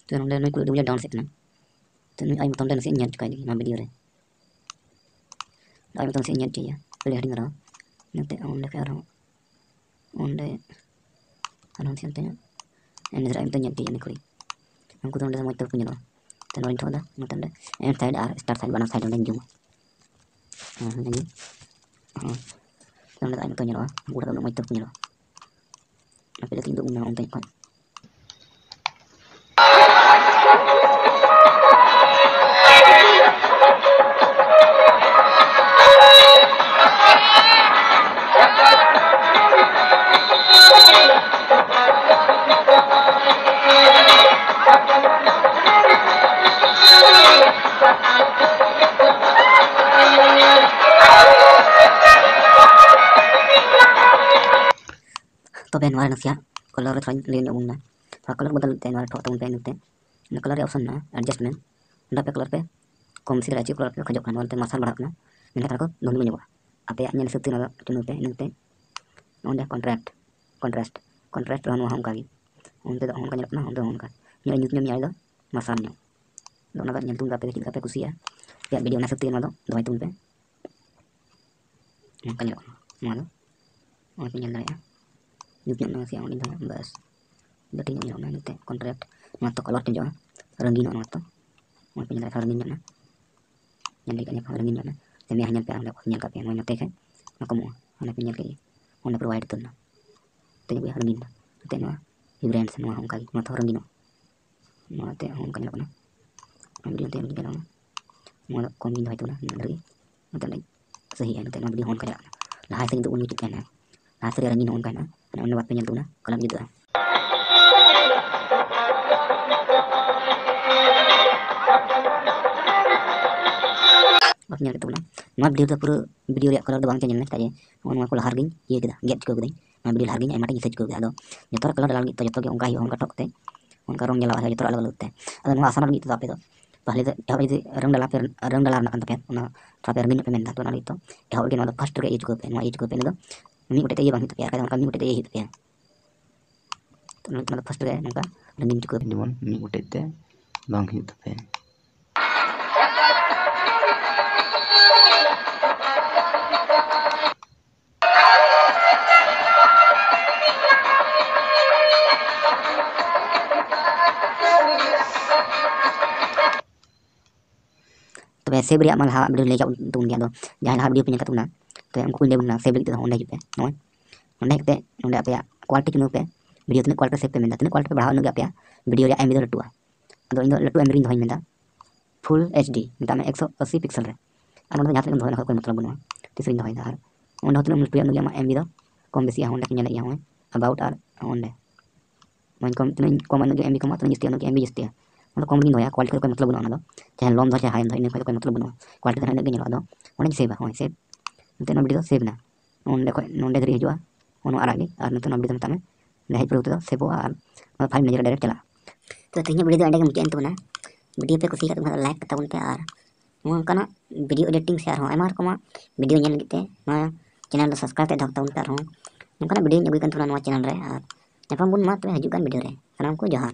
ᱛᱚ ᱱᱚᱰᱮ ᱱᱩᱭ ᱠᱩᱲᱤ ᱟᱹᱰᱤ ᱢᱚᱡᱽ ᱮ ᱰᱟᱱᱥ ᱮᱫ ᱠᱟᱱᱟ᱾ ᱛᱚ ᱱᱩᱭ ᱟᱡ ᱢᱚᱛᱚ ᱱᱚᱰᱮ ᱱᱟᱥᱮᱭᱟᱜ ᱤᱧ ᱧᱮᱞ ᱦᱚᱪᱚ ᱠᱟᱭ ᱞᱮᱜᱮ ᱱᱚᱣᱟ ᱵᱷᱤᱰᱤᱭᱳ ᱨᱮ᱾ ᱟᱡ ᱢᱚᱛᱚ ᱱᱟᱥᱮᱭᱟᱜ ᱤᱧ ᱧᱮᱞ ᱦᱚᱪᱚᱭᱮᱭᱟ, ᱟᱹᱰᱤ ᱦᱩᱰᱤᱧ ᱫᱷᱟᱨᱟ᱾ ᱤᱱᱟᱹᱛᱮ ᱚᱸᱰᱮ ᱠᱷᱚᱡ ᱟᱨᱦᱚᱸ ᱚᱸᱰᱮ ᱟᱨᱦᱚᱸ ᱱᱟᱥᱮᱭᱟᱜ ᱛᱮ ᱮᱱ ᱱᱤᱡᱮᱨᱟᱜ ᱟᱡ ᱢᱚᱛᱚ ᱧᱮᱞ ᱦᱚᱪᱚᱭᱮᱭᱟ ᱩᱱᱤ ᱠᱩᱲᱤ᱾ ᱩᱱᱠᱩ ᱫᱚ ᱱᱚᱰᱮ ᱫᱚ ᱢᱚᱡᱽ ᱛᱮ ᱵᱟᱠᱚ ᱧᱮᱞᱚᱜᱼᱟ᱾ ᱛᱚ ᱱᱚᱰᱮᱧ ᱴᱷᱚᱠ ᱮᱫᱟ, ᱱᱚᱛᱮ ᱚᱸᱰᱮ and side R start side ᱵᱟᱱᱟᱨ ᱥᱟᱭᱤᱰ ᱚᱸᱰᱮᱧ ᱡᱩᱢᱟ᱾ ᱦᱮᱸ, ᱦᱮᱸ, ᱦᱮᱸ᱾ ᱦᱮᱸ᱾ ᱛᱚ ᱱᱚᱰᱮ ᱫᱚ ᱟᱡ ᱢᱚᱛᱚ ᱧᱮᱞᱚᱜᱼᱟ, ᱩᱱᱠᱩ ᱫᱚ ᱩᱱᱟᱹᱜ ᱢᱚᱡᱽ ᱛᱮ ᱵᱟᱠᱚ ᱧᱮᱞᱚᱜᱼᱟ᱾ ᱟᱯᱮ ᱫᱚ ᱛᱤᱧ ᱫᱚ ᱩᱱᱟᱹᱜ ᱚᱱᱛᱮ ᱠᱷᱚᱱ᱾ ᱛᱚᱵᱮ ᱱᱚᱣᱟ ᱨᱮ ᱱᱟᱥᱮᱭᱟᱜ ᱠᱟᱞᱟᱨ ᱨᱮ ᱛᱷᱚᱲᱟᱧ ᱞᱟᱹᱭ ᱧᱚᱜ ᱟᱵᱚᱱ ᱠᱟᱱᱟ᱾ ᱛᱷᱚᱲᱟ ᱠᱟᱞᱟᱨ ᱵᱚᱫᱚᱞ ᱞᱟᱹᱜᱤᱫ ᱛᱮ ᱱᱚᱣᱟ ᱨᱮ ᱴᱷᱚᱠ ᱛᱟᱵᱚᱱ ᱯᱮ ᱱᱚᱛᱮ᱾ ᱚᱱᱟ ᱠᱟᱞᱟᱨ ᱨᱮᱭᱟᱜ ᱚᱯᱥᱚᱱ ᱢᱮᱱᱟᱜᱼᱟ, ᱮᱰᱡᱟᱥᱴᱢᱮᱱᱴ᱾ ᱚᱸᱰᱮ ᱟᱯᱮ ᱠᱟᱞᱟᱨ ᱯᱮ ᱠᱚᱢ ᱵᱮᱥᱤ ᱫᱟᱲᱮᱭᱟᱜᱼᱟ, ᱪᱮᱫ ᱠᱟᱞᱟᱨ ᱯᱮ ᱠᱷᱚᱡᱚᱜ ᱠᱟᱱᱟ, ᱱᱚᱣᱟ ᱛᱮ ᱢᱟᱨᱥᱟᱞ ᱵᱟᱲᱦᱟᱜ ᱠᱟᱱᱟ, ᱢᱮᱱᱠᱷᱟᱱ ᱛᱷᱚᱲᱟ ᱠᱚ ᱫᱷᱩᱸᱫᱷᱞᱟᱹ ᱧᱚᱜᱚᱜᱼᱟ᱾ ᱟᱯᱮᱭᱟᱜ ᱧᱮᱞ ᱦᱤᱥᱟᱹᱵ ᱛᱮ ᱱᱚᱣᱟ ᱫᱚ ᱪᱩᱱᱟᱹᱣ ᱯᱮ, ᱤᱱᱟᱹ ᱠᱟᱛᱮ ᱱᱚᱜᱼᱚᱭ ᱚᱸᱰᱮ ᱠᱚᱱᱴᱨᱟᱥᱴ, ᱠᱚᱱᱴᱨᱟᱥᱴ, ᱠᱚᱱᱴᱨᱟᱥᱴ ᱨᱮᱦᱚᱸ ᱱᱚᱣᱟ ᱦᱚᱸ ᱚᱱᱠᱟ ᱜᱮ᱾ ᱚᱱᱛᱮ ᱫᱚ ᱚᱱᱠᱟ ᱧᱮᱞᱚᱜ ᱠᱟᱱᱟ, ᱚᱱᱛᱮ ᱦᱚᱸ ᱚᱱᱠᱟ᱾ ᱧᱮᱞ ᱧᱩᱛ ᱧᱚᱜ ᱢᱮᱭᱟ ᱫᱚ ᱢᱟᱨᱥᱟᱞ ᱧᱚᱜ᱾ ᱟᱫᱚ ᱚᱱᱟ ᱫᱚ ᱧᱮᱞ ᱛᱟᱵᱚᱱ ᱯᱮ ᱟᱯᱮ ᱜᱮ ᱪᱮᱫ ᱞᱮᱠᱟ ᱯᱮ ᱠᱩᱥᱤᱭᱟᱜᱼᱟ᱾ ᱟᱯᱮᱭᱟᱜ ᱵᱷᱤᱰᱤᱭᱳ ᱚᱱᱟ ᱦᱤᱥᱟᱹᱵ ᱛᱮᱜᱮ ᱱᱚᱣᱟ ᱫᱚ ᱫᱚᱦᱚᱭ ᱛᱟᱵᱚᱱ ᱯᱮ᱾ ᱱᱚᱝᱠᱟ ᱧᱮᱞᱚᱜ ᱠᱟᱱᱟ ᱱᱚᱣᱟ ᱫᱚ᱾ ᱱᱚᱜᱼᱚᱭ ᱯᱮ ᱧᱮᱞ ᱫᱟᱲᱮᱭᱟᱜᱼᱟ᱾ ᱧᱩᱛ ᱧᱚᱜ ᱱᱟᱥᱮᱭᱟᱜ ᱚᱸᱰᱮ ᱫᱚ ᱵᱟᱥ᱾ ᱟᱹᱰᱤ ᱧᱚᱜ ᱧᱮᱞᱚᱜ ᱠᱟᱱᱟ ᱱᱚᱛᱮ ᱠᱚᱱᱴᱨᱟᱥᱴ᱾ ᱱᱚᱣᱟ ᱛᱚ ᱠᱟᱞᱟᱨ ᱪᱮᱧᱡᱚᱜᱼᱟ, ᱨᱚᱝᱜᱤᱱᱚᱜᱼᱟ ᱱᱚᱣᱟ ᱛᱚ᱾ ᱱᱚᱜᱼᱚᱭ ᱯᱮ ᱧᱮᱞ ᱫᱟᱲᱮᱭᱟᱜᱼᱟ, ᱨᱚᱝᱜᱤᱱ ᱧᱚᱜ ᱮᱱᱟ᱾ ᱧᱮᱞ ᱞᱟᱹᱜᱤᱫ ᱧᱮᱞ ᱯᱮ, ᱨᱚᱝᱜᱤᱱ ᱧᱚᱜ ᱮᱱᱟ᱾ ᱥᱮ ᱢᱮᱫᱦᱟ ᱧᱮᱞ ᱯᱮ, ᱚᱸᱰᱮ ᱧᱮᱞ ᱠᱟᱜ ᱯᱮ, ᱱᱚᱜᱼᱚᱭ ᱱᱚᱛᱮ ᱠᱷᱟᱡ ᱱᱚᱣᱟ ᱠᱚᱢᱚᱜᱼᱟ᱾ ᱚᱸᱰᱮ ᱯᱮ ᱧᱮᱞ ᱠᱮᱫ ᱜᱮ, ᱚᱸᱰᱮ ᱯᱩᱨᱟᱹ ᱣᱟᱭᱤᱴ ᱩᱛᱟᱹᱨ ᱮᱱᱟ᱾ ᱱᱚᱛᱮ ᱧᱚᱜ ᱜᱮ ᱨᱚᱝᱜᱤᱱ ᱮᱱᱟ᱾ ᱱᱚᱛᱮ ᱱᱚᱣᱟ ᱵᱷᱤᱵᱽᱨᱮᱱᱴ ᱥᱮ ᱱᱚᱣᱟ ᱦᱚᱸ ᱚᱱᱠᱟ ᱜᱮ, ᱱᱚᱣᱟ ᱛᱮᱦᱚᱸ ᱨᱚᱝᱜᱤᱱᱚᱜᱼᱟ᱾ ᱱᱚᱣᱟ ᱛᱮ ᱦᱚᱸ ᱚᱱᱠᱟ ᱧᱮᱞᱚᱜ ᱠᱟᱱᱟ᱾ ᱱᱚᱣᱟ ᱵᱷᱤᱰᱤᱭᱳ ᱛᱮ ᱧᱮᱞ ᱜᱟᱱᱚᱜᱼᱟ᱾ ᱱᱚᱣᱟ ᱫᱚ ᱠᱚᱢ ᱜᱤᱧ ᱫᱚᱦᱚᱭ ᱛᱟᱵᱚᱱᱟ, ᱱᱚᱣᱟ ᱫᱷᱟᱹᱨᱤᱡ᱾ ᱱᱚᱛᱮ ᱞᱤᱧ ᱥᱟᱹᱦᱤᱭᱟ, ᱱᱚᱛᱮ ᱱᱚᱣᱟ ᱵᱷᱤᱰᱤᱭᱳ ᱦᱚᱸ ᱚᱱᱠᱟ ᱪᱟᱞᱟᱜ ᱠᱟᱱᱟ᱾ ᱞᱟᱦᱟ ᱥᱮᱫ ᱨᱮ ᱩᱱ ᱢᱩᱪᱟᱹᱫ ᱛᱟᱦᱮᱱᱟ, ᱞᱟᱦᱟ ᱥᱮᱫ ᱨᱮ ᱨᱚᱝᱜᱤᱱ ᱦᱚᱸ ᱚᱱᱠᱟᱭᱮᱱᱟ, ᱚᱱᱮ ᱚᱱᱟ ᱵᱟᱨ ᱯᱮ ᱧᱮᱞ ᱛᱟᱵᱚᱱᱟ, ᱠᱟᱞᱟᱨ ᱡᱩᱫᱟᱹᱜᱼᱟ᱾ ᱵᱟᱯᱮ ᱧᱮᱞ ᱠᱮᱫ ᱛᱟᱵᱚᱱᱟ, ᱱᱚᱣᱟ ᱵᱷᱤᱰᱤᱭᱳ ᱫᱚ ᱯᱩᱨᱟᱹ ᱵᱷᱤᱰᱤᱭᱳ ᱨᱮᱭᱟᱜ ᱠᱟᱞᱟᱨ ᱫᱚ ᱵᱟᱝ ᱪᱮᱧᱡᱽ ᱞᱮᱱᱟ, ᱪᱮᱫᱟᱜ ᱡᱮ ᱱᱚᱜᱼᱚ ᱱᱚᱣᱟ ᱠᱚ ᱞᱟᱦᱟ ᱨᱮᱜᱤᱧ ᱤᱭᱟᱹ ᱠᱮᱫᱟ, ᱜᱮᱫ ᱪᱩᱠᱟᱹᱣ ᱠᱮᱫᱟᱹᱧ᱾ ᱱᱚᱣᱟ ᱵᱷᱤᱰᱤᱭᱳ ᱞᱟᱦᱟ ᱨᱮᱜᱤᱧ ᱟᱭᱢᱟ ᱴᱟᱜ ᱤᱧ ᱥᱮᱴ ᱪᱩᱠᱟᱹᱣ ᱠᱮᱫᱟ᱾ ᱟᱫᱚ ᱡᱚᱛᱚ ᱨᱮ ᱠᱟᱞᱟᱨ ᱟᱞᱟᱜᱽ ᱞᱟᱹᱜᱤᱫ ᱛᱚ ᱡᱚᱛᱚ ᱜᱮ ᱚᱱᱠᱟ ᱦᱩᱭᱩᱜᱼᱟ, ᱚᱱᱠᱟ ᱴᱷᱚᱠ ᱛᱮ ᱚᱱᱠᱟ ᱨᱚᱝ ᱧᱮᱞᱚᱜᱼᱟ, ᱡᱚᱛᱚ ᱨᱮ ᱟᱞᱟᱜᱽ ᱟᱞᱟᱜᱽ ᱛᱮ᱾ ᱟᱫᱚ ᱱᱚᱣᱟ ᱟᱥᱟ ᱞᱟᱹᱜᱤᱫ ᱛᱮᱫᱚ ᱟᱯᱮ ᱫᱚ ᱯᱟᱦᱞᱮ ᱫᱚ ᱮᱦᱚᱵ ᱡᱩᱫᱤ ᱨᱚᱝ ᱰᱟᱞᱟ ᱯᱮ, ᱨᱚᱝ ᱰᱟᱞᱟ ᱨᱮᱱᱟᱜ ᱠᱟᱱ ᱛᱟᱯᱮᱭᱟ, ᱚᱱᱟ ᱛᱷᱚᱲᱟ ᱯᱮ ᱨᱚᱝᱜᱤᱱ ᱧᱚᱜ ᱯᱮ ᱢᱮᱱᱫᱟ, ᱛᱚ ᱚᱱᱟ ᱞᱟᱹᱜᱤᱫ ᱛᱚ ᱮᱦᱚᱵ ᱨᱮᱜᱮ ᱱᱚᱣᱟ ᱫᱚ ᱯᱷᱟᱥᱴ ᱨᱮᱜᱮ ᱤᱭᱟᱹ ᱪᱩᱠᱟᱹᱣ ᱯᱮ, ᱱᱚᱣᱟ ᱤᱭᱟᱹ ᱪᱩᱠᱟᱹᱣ ᱯᱮ, ᱤᱱᱟᱹ ᱫᱚ ᱢᱤᱫ ᱜᱚᱴᱮᱡ ᱛᱮ ᱤᱭᱟᱹ ᱵᱟᱝ ᱦᱩᱭᱩᱜ ᱛᱟᱯᱮᱭᱟ, ᱟᱨ ᱠᱷᱟᱡ ᱫᱚ ᱚᱱᱠᱟ ᱢᱤᱫ ᱜᱚᱴᱮᱡ ᱛᱮ ᱤᱭᱟᱹ ᱦᱩᱭᱩᱜ ᱛᱟᱯᱮᱭᱟ᱾ ᱛᱚ ᱚᱱᱟ ᱞᱟᱹᱜᱤᱫ ᱛᱮ ᱱᱚᱣᱟ ᱫᱚ ᱯᱷᱟᱥᱴ ᱨᱮᱜᱮ ᱱᱚᱝᱠᱟ ᱨᱚᱝᱜᱤᱱ ᱪᱩᱠᱟᱹᱣ ᱯᱮ᱾ ᱡᱮᱢᱚᱱ ᱢᱤᱫ ᱜᱚᱴᱮᱡ ᱛᱮ ᱵᱟᱝ ᱦᱩᱭᱩᱜ ᱛᱟᱯᱮᱭᱟ᱾ ᱛᱚᱵᱮ ᱥᱮᱵᱷ ᱨᱮᱭᱟᱜ ᱢᱟ ᱞᱟᱦᱟ ᱵᱷᱤᱰᱤᱭᱳ ᱞᱟᱹᱭ ᱠᱟᱜ ᱛᱟᱵᱚᱱ ᱜᱮᱭᱟ, ᱟᱫᱚ ᱡᱟᱦᱟᱸᱭ ᱞᱟᱦᱟ ᱵᱷᱤᱰᱤᱭᱳ ᱯᱮ ᱧᱮᱞ ᱠᱟᱜ ᱛᱟᱵᱚᱱᱟ, ᱛᱚᱵᱮ ᱩᱱᱠᱩ ᱠᱚ ᱞᱟᱹᱭ ᱵᱚᱱᱟ ᱥᱮᱵᱷ ᱞᱟᱹᱜᱤᱫ ᱛᱮᱫᱚ ᱚᱸᱰᱮ ᱦᱤᱡᱩᱜ ᱯᱮ, ᱱᱚᱜᱼᱚᱭ ᱚᱸᱰᱮ ᱦᱮᱡ ᱠᱟᱛᱮ ᱱᱚᱸᱰᱮ ᱟᱯᱮᱭᱟᱜ ᱠᱚᱣᱟᱞᱤᱴᱤ ᱪᱩᱱᱟᱹᱣ ᱯᱮ, ᱵᱷᱤᱰᱤᱭᱳ ᱛᱤᱱᱟᱹᱜ ᱠᱚᱣᱟᱞᱤᱴᱤ ᱯᱮ ᱥᱮᱵᱷ ᱯᱮ ᱢᱮᱱᱫᱟ, ᱛᱤᱱᱟᱹᱜ ᱠᱚᱣᱟᱞᱤᱴᱤ ᱯᱮ ᱵᱟᱲᱦᱟᱣᱟ ᱩᱱᱟᱹᱜ ᱜᱮ ᱟᱯᱮᱭᱟᱜ ᱵᱷᱤᱰᱤᱭᱳ ᱨᱮᱭᱟᱜ ᱮᱢᱵᱤ ᱫᱚ ᱞᱟᱹᱴᱩᱜᱼᱟ᱾ ᱟᱫᱚ ᱤᱧ ᱫᱚ ᱞᱟᱹᱴᱩ ᱮᱢᱵᱤ ᱨᱤᱧ ᱫᱚᱦᱚᱧ ᱢᱮᱱᱫᱟ, ᱯᱷᱩᱞ ᱮᱭᱤᱪ ᱰᱤ ᱢᱮᱛᱟᱜ ᱢᱮ ᱮᱠᱥᱚ ᱟᱥᱤ ᱯᱤᱠᱥᱮᱞ ᱨᱮ᱾ ᱟᱨ ᱱᱚᱸᱰᱮ ᱡᱟᱦᱟᱸ ᱛᱤᱱᱟᱹᱜ ᱜᱮᱢ ᱫᱚᱦᱚᱭ ᱨᱮᱦᱚᱸ ᱠᱳᱱᱳ ᱢᱚᱛᱞᱚᱵ ᱵᱟᱹᱱᱩᱜᱼᱟ, ᱛᱤᱥ ᱨᱤᱧ ᱫᱚᱦᱚᱭᱮᱫᱟ᱾ ᱟᱨ ᱚᱸᱰᱮ ᱦᱚᱸ ᱛᱤᱱᱟᱹᱜ ᱮᱢ ᱞᱟᱹᱴᱩᱭᱟ ᱩᱱᱟᱹᱜ ᱜᱮ ᱟᱢᱟᱜ ᱮᱢᱵᱤ ᱫᱚ ᱠᱚᱢ ᱵᱮᱥᱤᱜᱼᱟ, ᱚᱸᱰᱮ ᱠᱚ ᱧᱮᱞᱮᱫ ᱜᱮᱭᱟ ᱱᱚᱜᱼᱚᱭ ᱟᱵᱟᱣᱩᱴ ᱟᱨ ᱚᱸᱰᱮ᱾ ᱢᱟᱱᱮ ᱠᱚᱢ, ᱛᱤᱱᱟᱹᱜ ᱤᱧ ᱠᱚᱢᱟ ᱩᱱᱟᱹᱜ ᱜᱮ ᱮᱢᱵᱤ ᱠᱚᱢᱟ, ᱛᱤᱱᱟᱹᱜ ᱤᱧ ᱡᱟᱹᱥᱛᱤᱭᱟ ᱩᱱᱟᱹᱜ ᱜᱮ ᱮᱢᱵᱤ ᱡᱟᱹᱥᱛᱤᱭᱟ᱾ ᱚᱱᱟ ᱫᱚ ᱠᱚᱢ ᱨᱮᱜᱤᱧ ᱫᱚᱦᱚᱭᱟ, ᱠᱚᱣᱟᱞᱤᱴᱤ ᱠᱚᱫᱚ ᱠᱳᱱᱳ ᱢᱚᱛᱞᱚᱵ ᱵᱟᱹᱱᱩᱜᱼᱟ᱾ ᱚᱱᱟ ᱫᱚ ᱪᱟᱦᱮ ᱞᱚᱢ ᱫᱚᱦᱚᱭ ᱪᱟᱦᱮ ᱦᱟᱭ ᱫᱚᱦᱚᱭ, ᱤᱱᱟᱹ ᱠᱷᱚᱡ ᱫᱚ ᱠᱳᱱᱳ ᱢᱚᱛᱞᱚᱵ ᱵᱟᱹᱱᱩᱜᱼᱟ, ᱠᱚᱣᱟᱞᱤᱴᱤ ᱫᱚ ᱤᱱᱟᱹᱜ ᱜᱮ ᱧᱮᱞᱚᱜᱼᱟ᱾ ᱟᱫᱚ ᱚᱸᱰᱮᱧ ᱥᱮᱵᱷᱟ, ᱦᱚᱸᱜᱼᱚᱭ ᱥᱮᱵᱷ, ᱱᱤᱛᱚᱜ ᱚᱱᱟ ᱵᱷᱤᱰᱤᱭᱳ ᱫᱚ ᱥᱮᱵᱷ ᱮᱱᱟ᱾ ᱱᱚᱸᱰᱮ ᱠᱷᱚᱡ ᱱᱚᱸᱰᱮ ᱫᱷᱟᱹᱨᱤᱡ ᱦᱤᱡᱩᱜᱼᱟ, ᱱᱚᱣᱟ ᱟᱨᱟᱜ ᱜᱮ, ᱟᱨ ᱱᱤᱛᱚᱜ ᱚᱱᱟ ᱵᱷᱤᱰᱤᱭᱳ ᱫᱚ ᱢᱮᱛᱟᱜ ᱢᱮ ᱰᱟᱭᱨᱮᱠᱴ ᱯᱩᱨᱟᱹ ᱛᱮᱫᱚ ᱥᱮᱵᱷᱚᱜᱼᱟ ᱟᱨ ᱱᱚᱣᱟ ᱯᱷᱟᱭᱤᱞ ᱢᱮᱱᱮᱡᱟᱨ ᱨᱮ ᱰᱟᱭᱨᱮᱠᱴ ᱪᱟᱞᱟᱜᱼᱟ᱾ ᱛᱚ ᱛᱮᱦᱮᱧᱟᱜ ᱵᱷᱤᱰᱤᱭᱳ ᱫᱚ ᱮᱸᱰᱮ ᱜᱮ ᱢᱩᱪᱟᱹᱫ ᱮᱱ ᱛᱟᱵᱚᱱᱟ᱾ ᱵᱷᱤᱰᱤᱭᱳ ᱯᱮ ᱠᱩᱥᱤᱭᱟᱜ ᱠᱷᱟᱱ ᱞᱟᱭᱤᱠ ᱠᱟᱛᱟ ᱵᱚᱱ ᱯᱮ, ᱟᱨ ᱱᱚᱝᱠᱟᱱᱟᱜ ᱵᱷᱤᱰᱤᱭᱳ ᱮᱰᱤᱴᱤᱝ ᱥᱮ ᱟᱨᱦᱚᱸ ᱟᱭᱢᱟ ᱨᱚᱠᱚᱢᱟᱜ ᱵᱷᱤᱰᱤᱭᱳ ᱧᱮᱞ ᱞᱟᱹᱜᱤᱫ ᱛᱮ ᱱᱚᱣᱟ ᱪᱮᱱᱮᱞ ᱫᱚ ᱥᱟᱵᱥᱠᱨᱟᱭᱤᱵ ᱠᱟᱛᱮ ᱫᱚᱦᱚ ᱠᱟᱛᱟ ᱵᱚᱱ ᱯᱮ᱾ ᱟᱨᱦᱚᱸ ᱱᱚᱝᱠᱟᱱᱟᱜ ᱵᱷᱤᱰᱤᱭᱳᱧ ᱟᱹᱜᱩᱭ ᱠᱟᱱ ᱛᱟᱵᱚᱱᱟ ᱱᱚᱣᱟ ᱪᱮᱱᱮᱞ ᱨᱮ, ᱟᱨ ᱧᱟᱯᱟᱢ ᱵᱚᱱ ᱢᱟ ᱛᱚᱵᱮ ᱦᱤᱡᱩᱜ ᱠᱟᱱ ᱵᱷᱤᱰᱤᱭᱳ ᱨᱮ᱾ ᱥᱟᱱᱟᱢ ᱠᱚ ᱡᱚᱦᱟᱨ᱾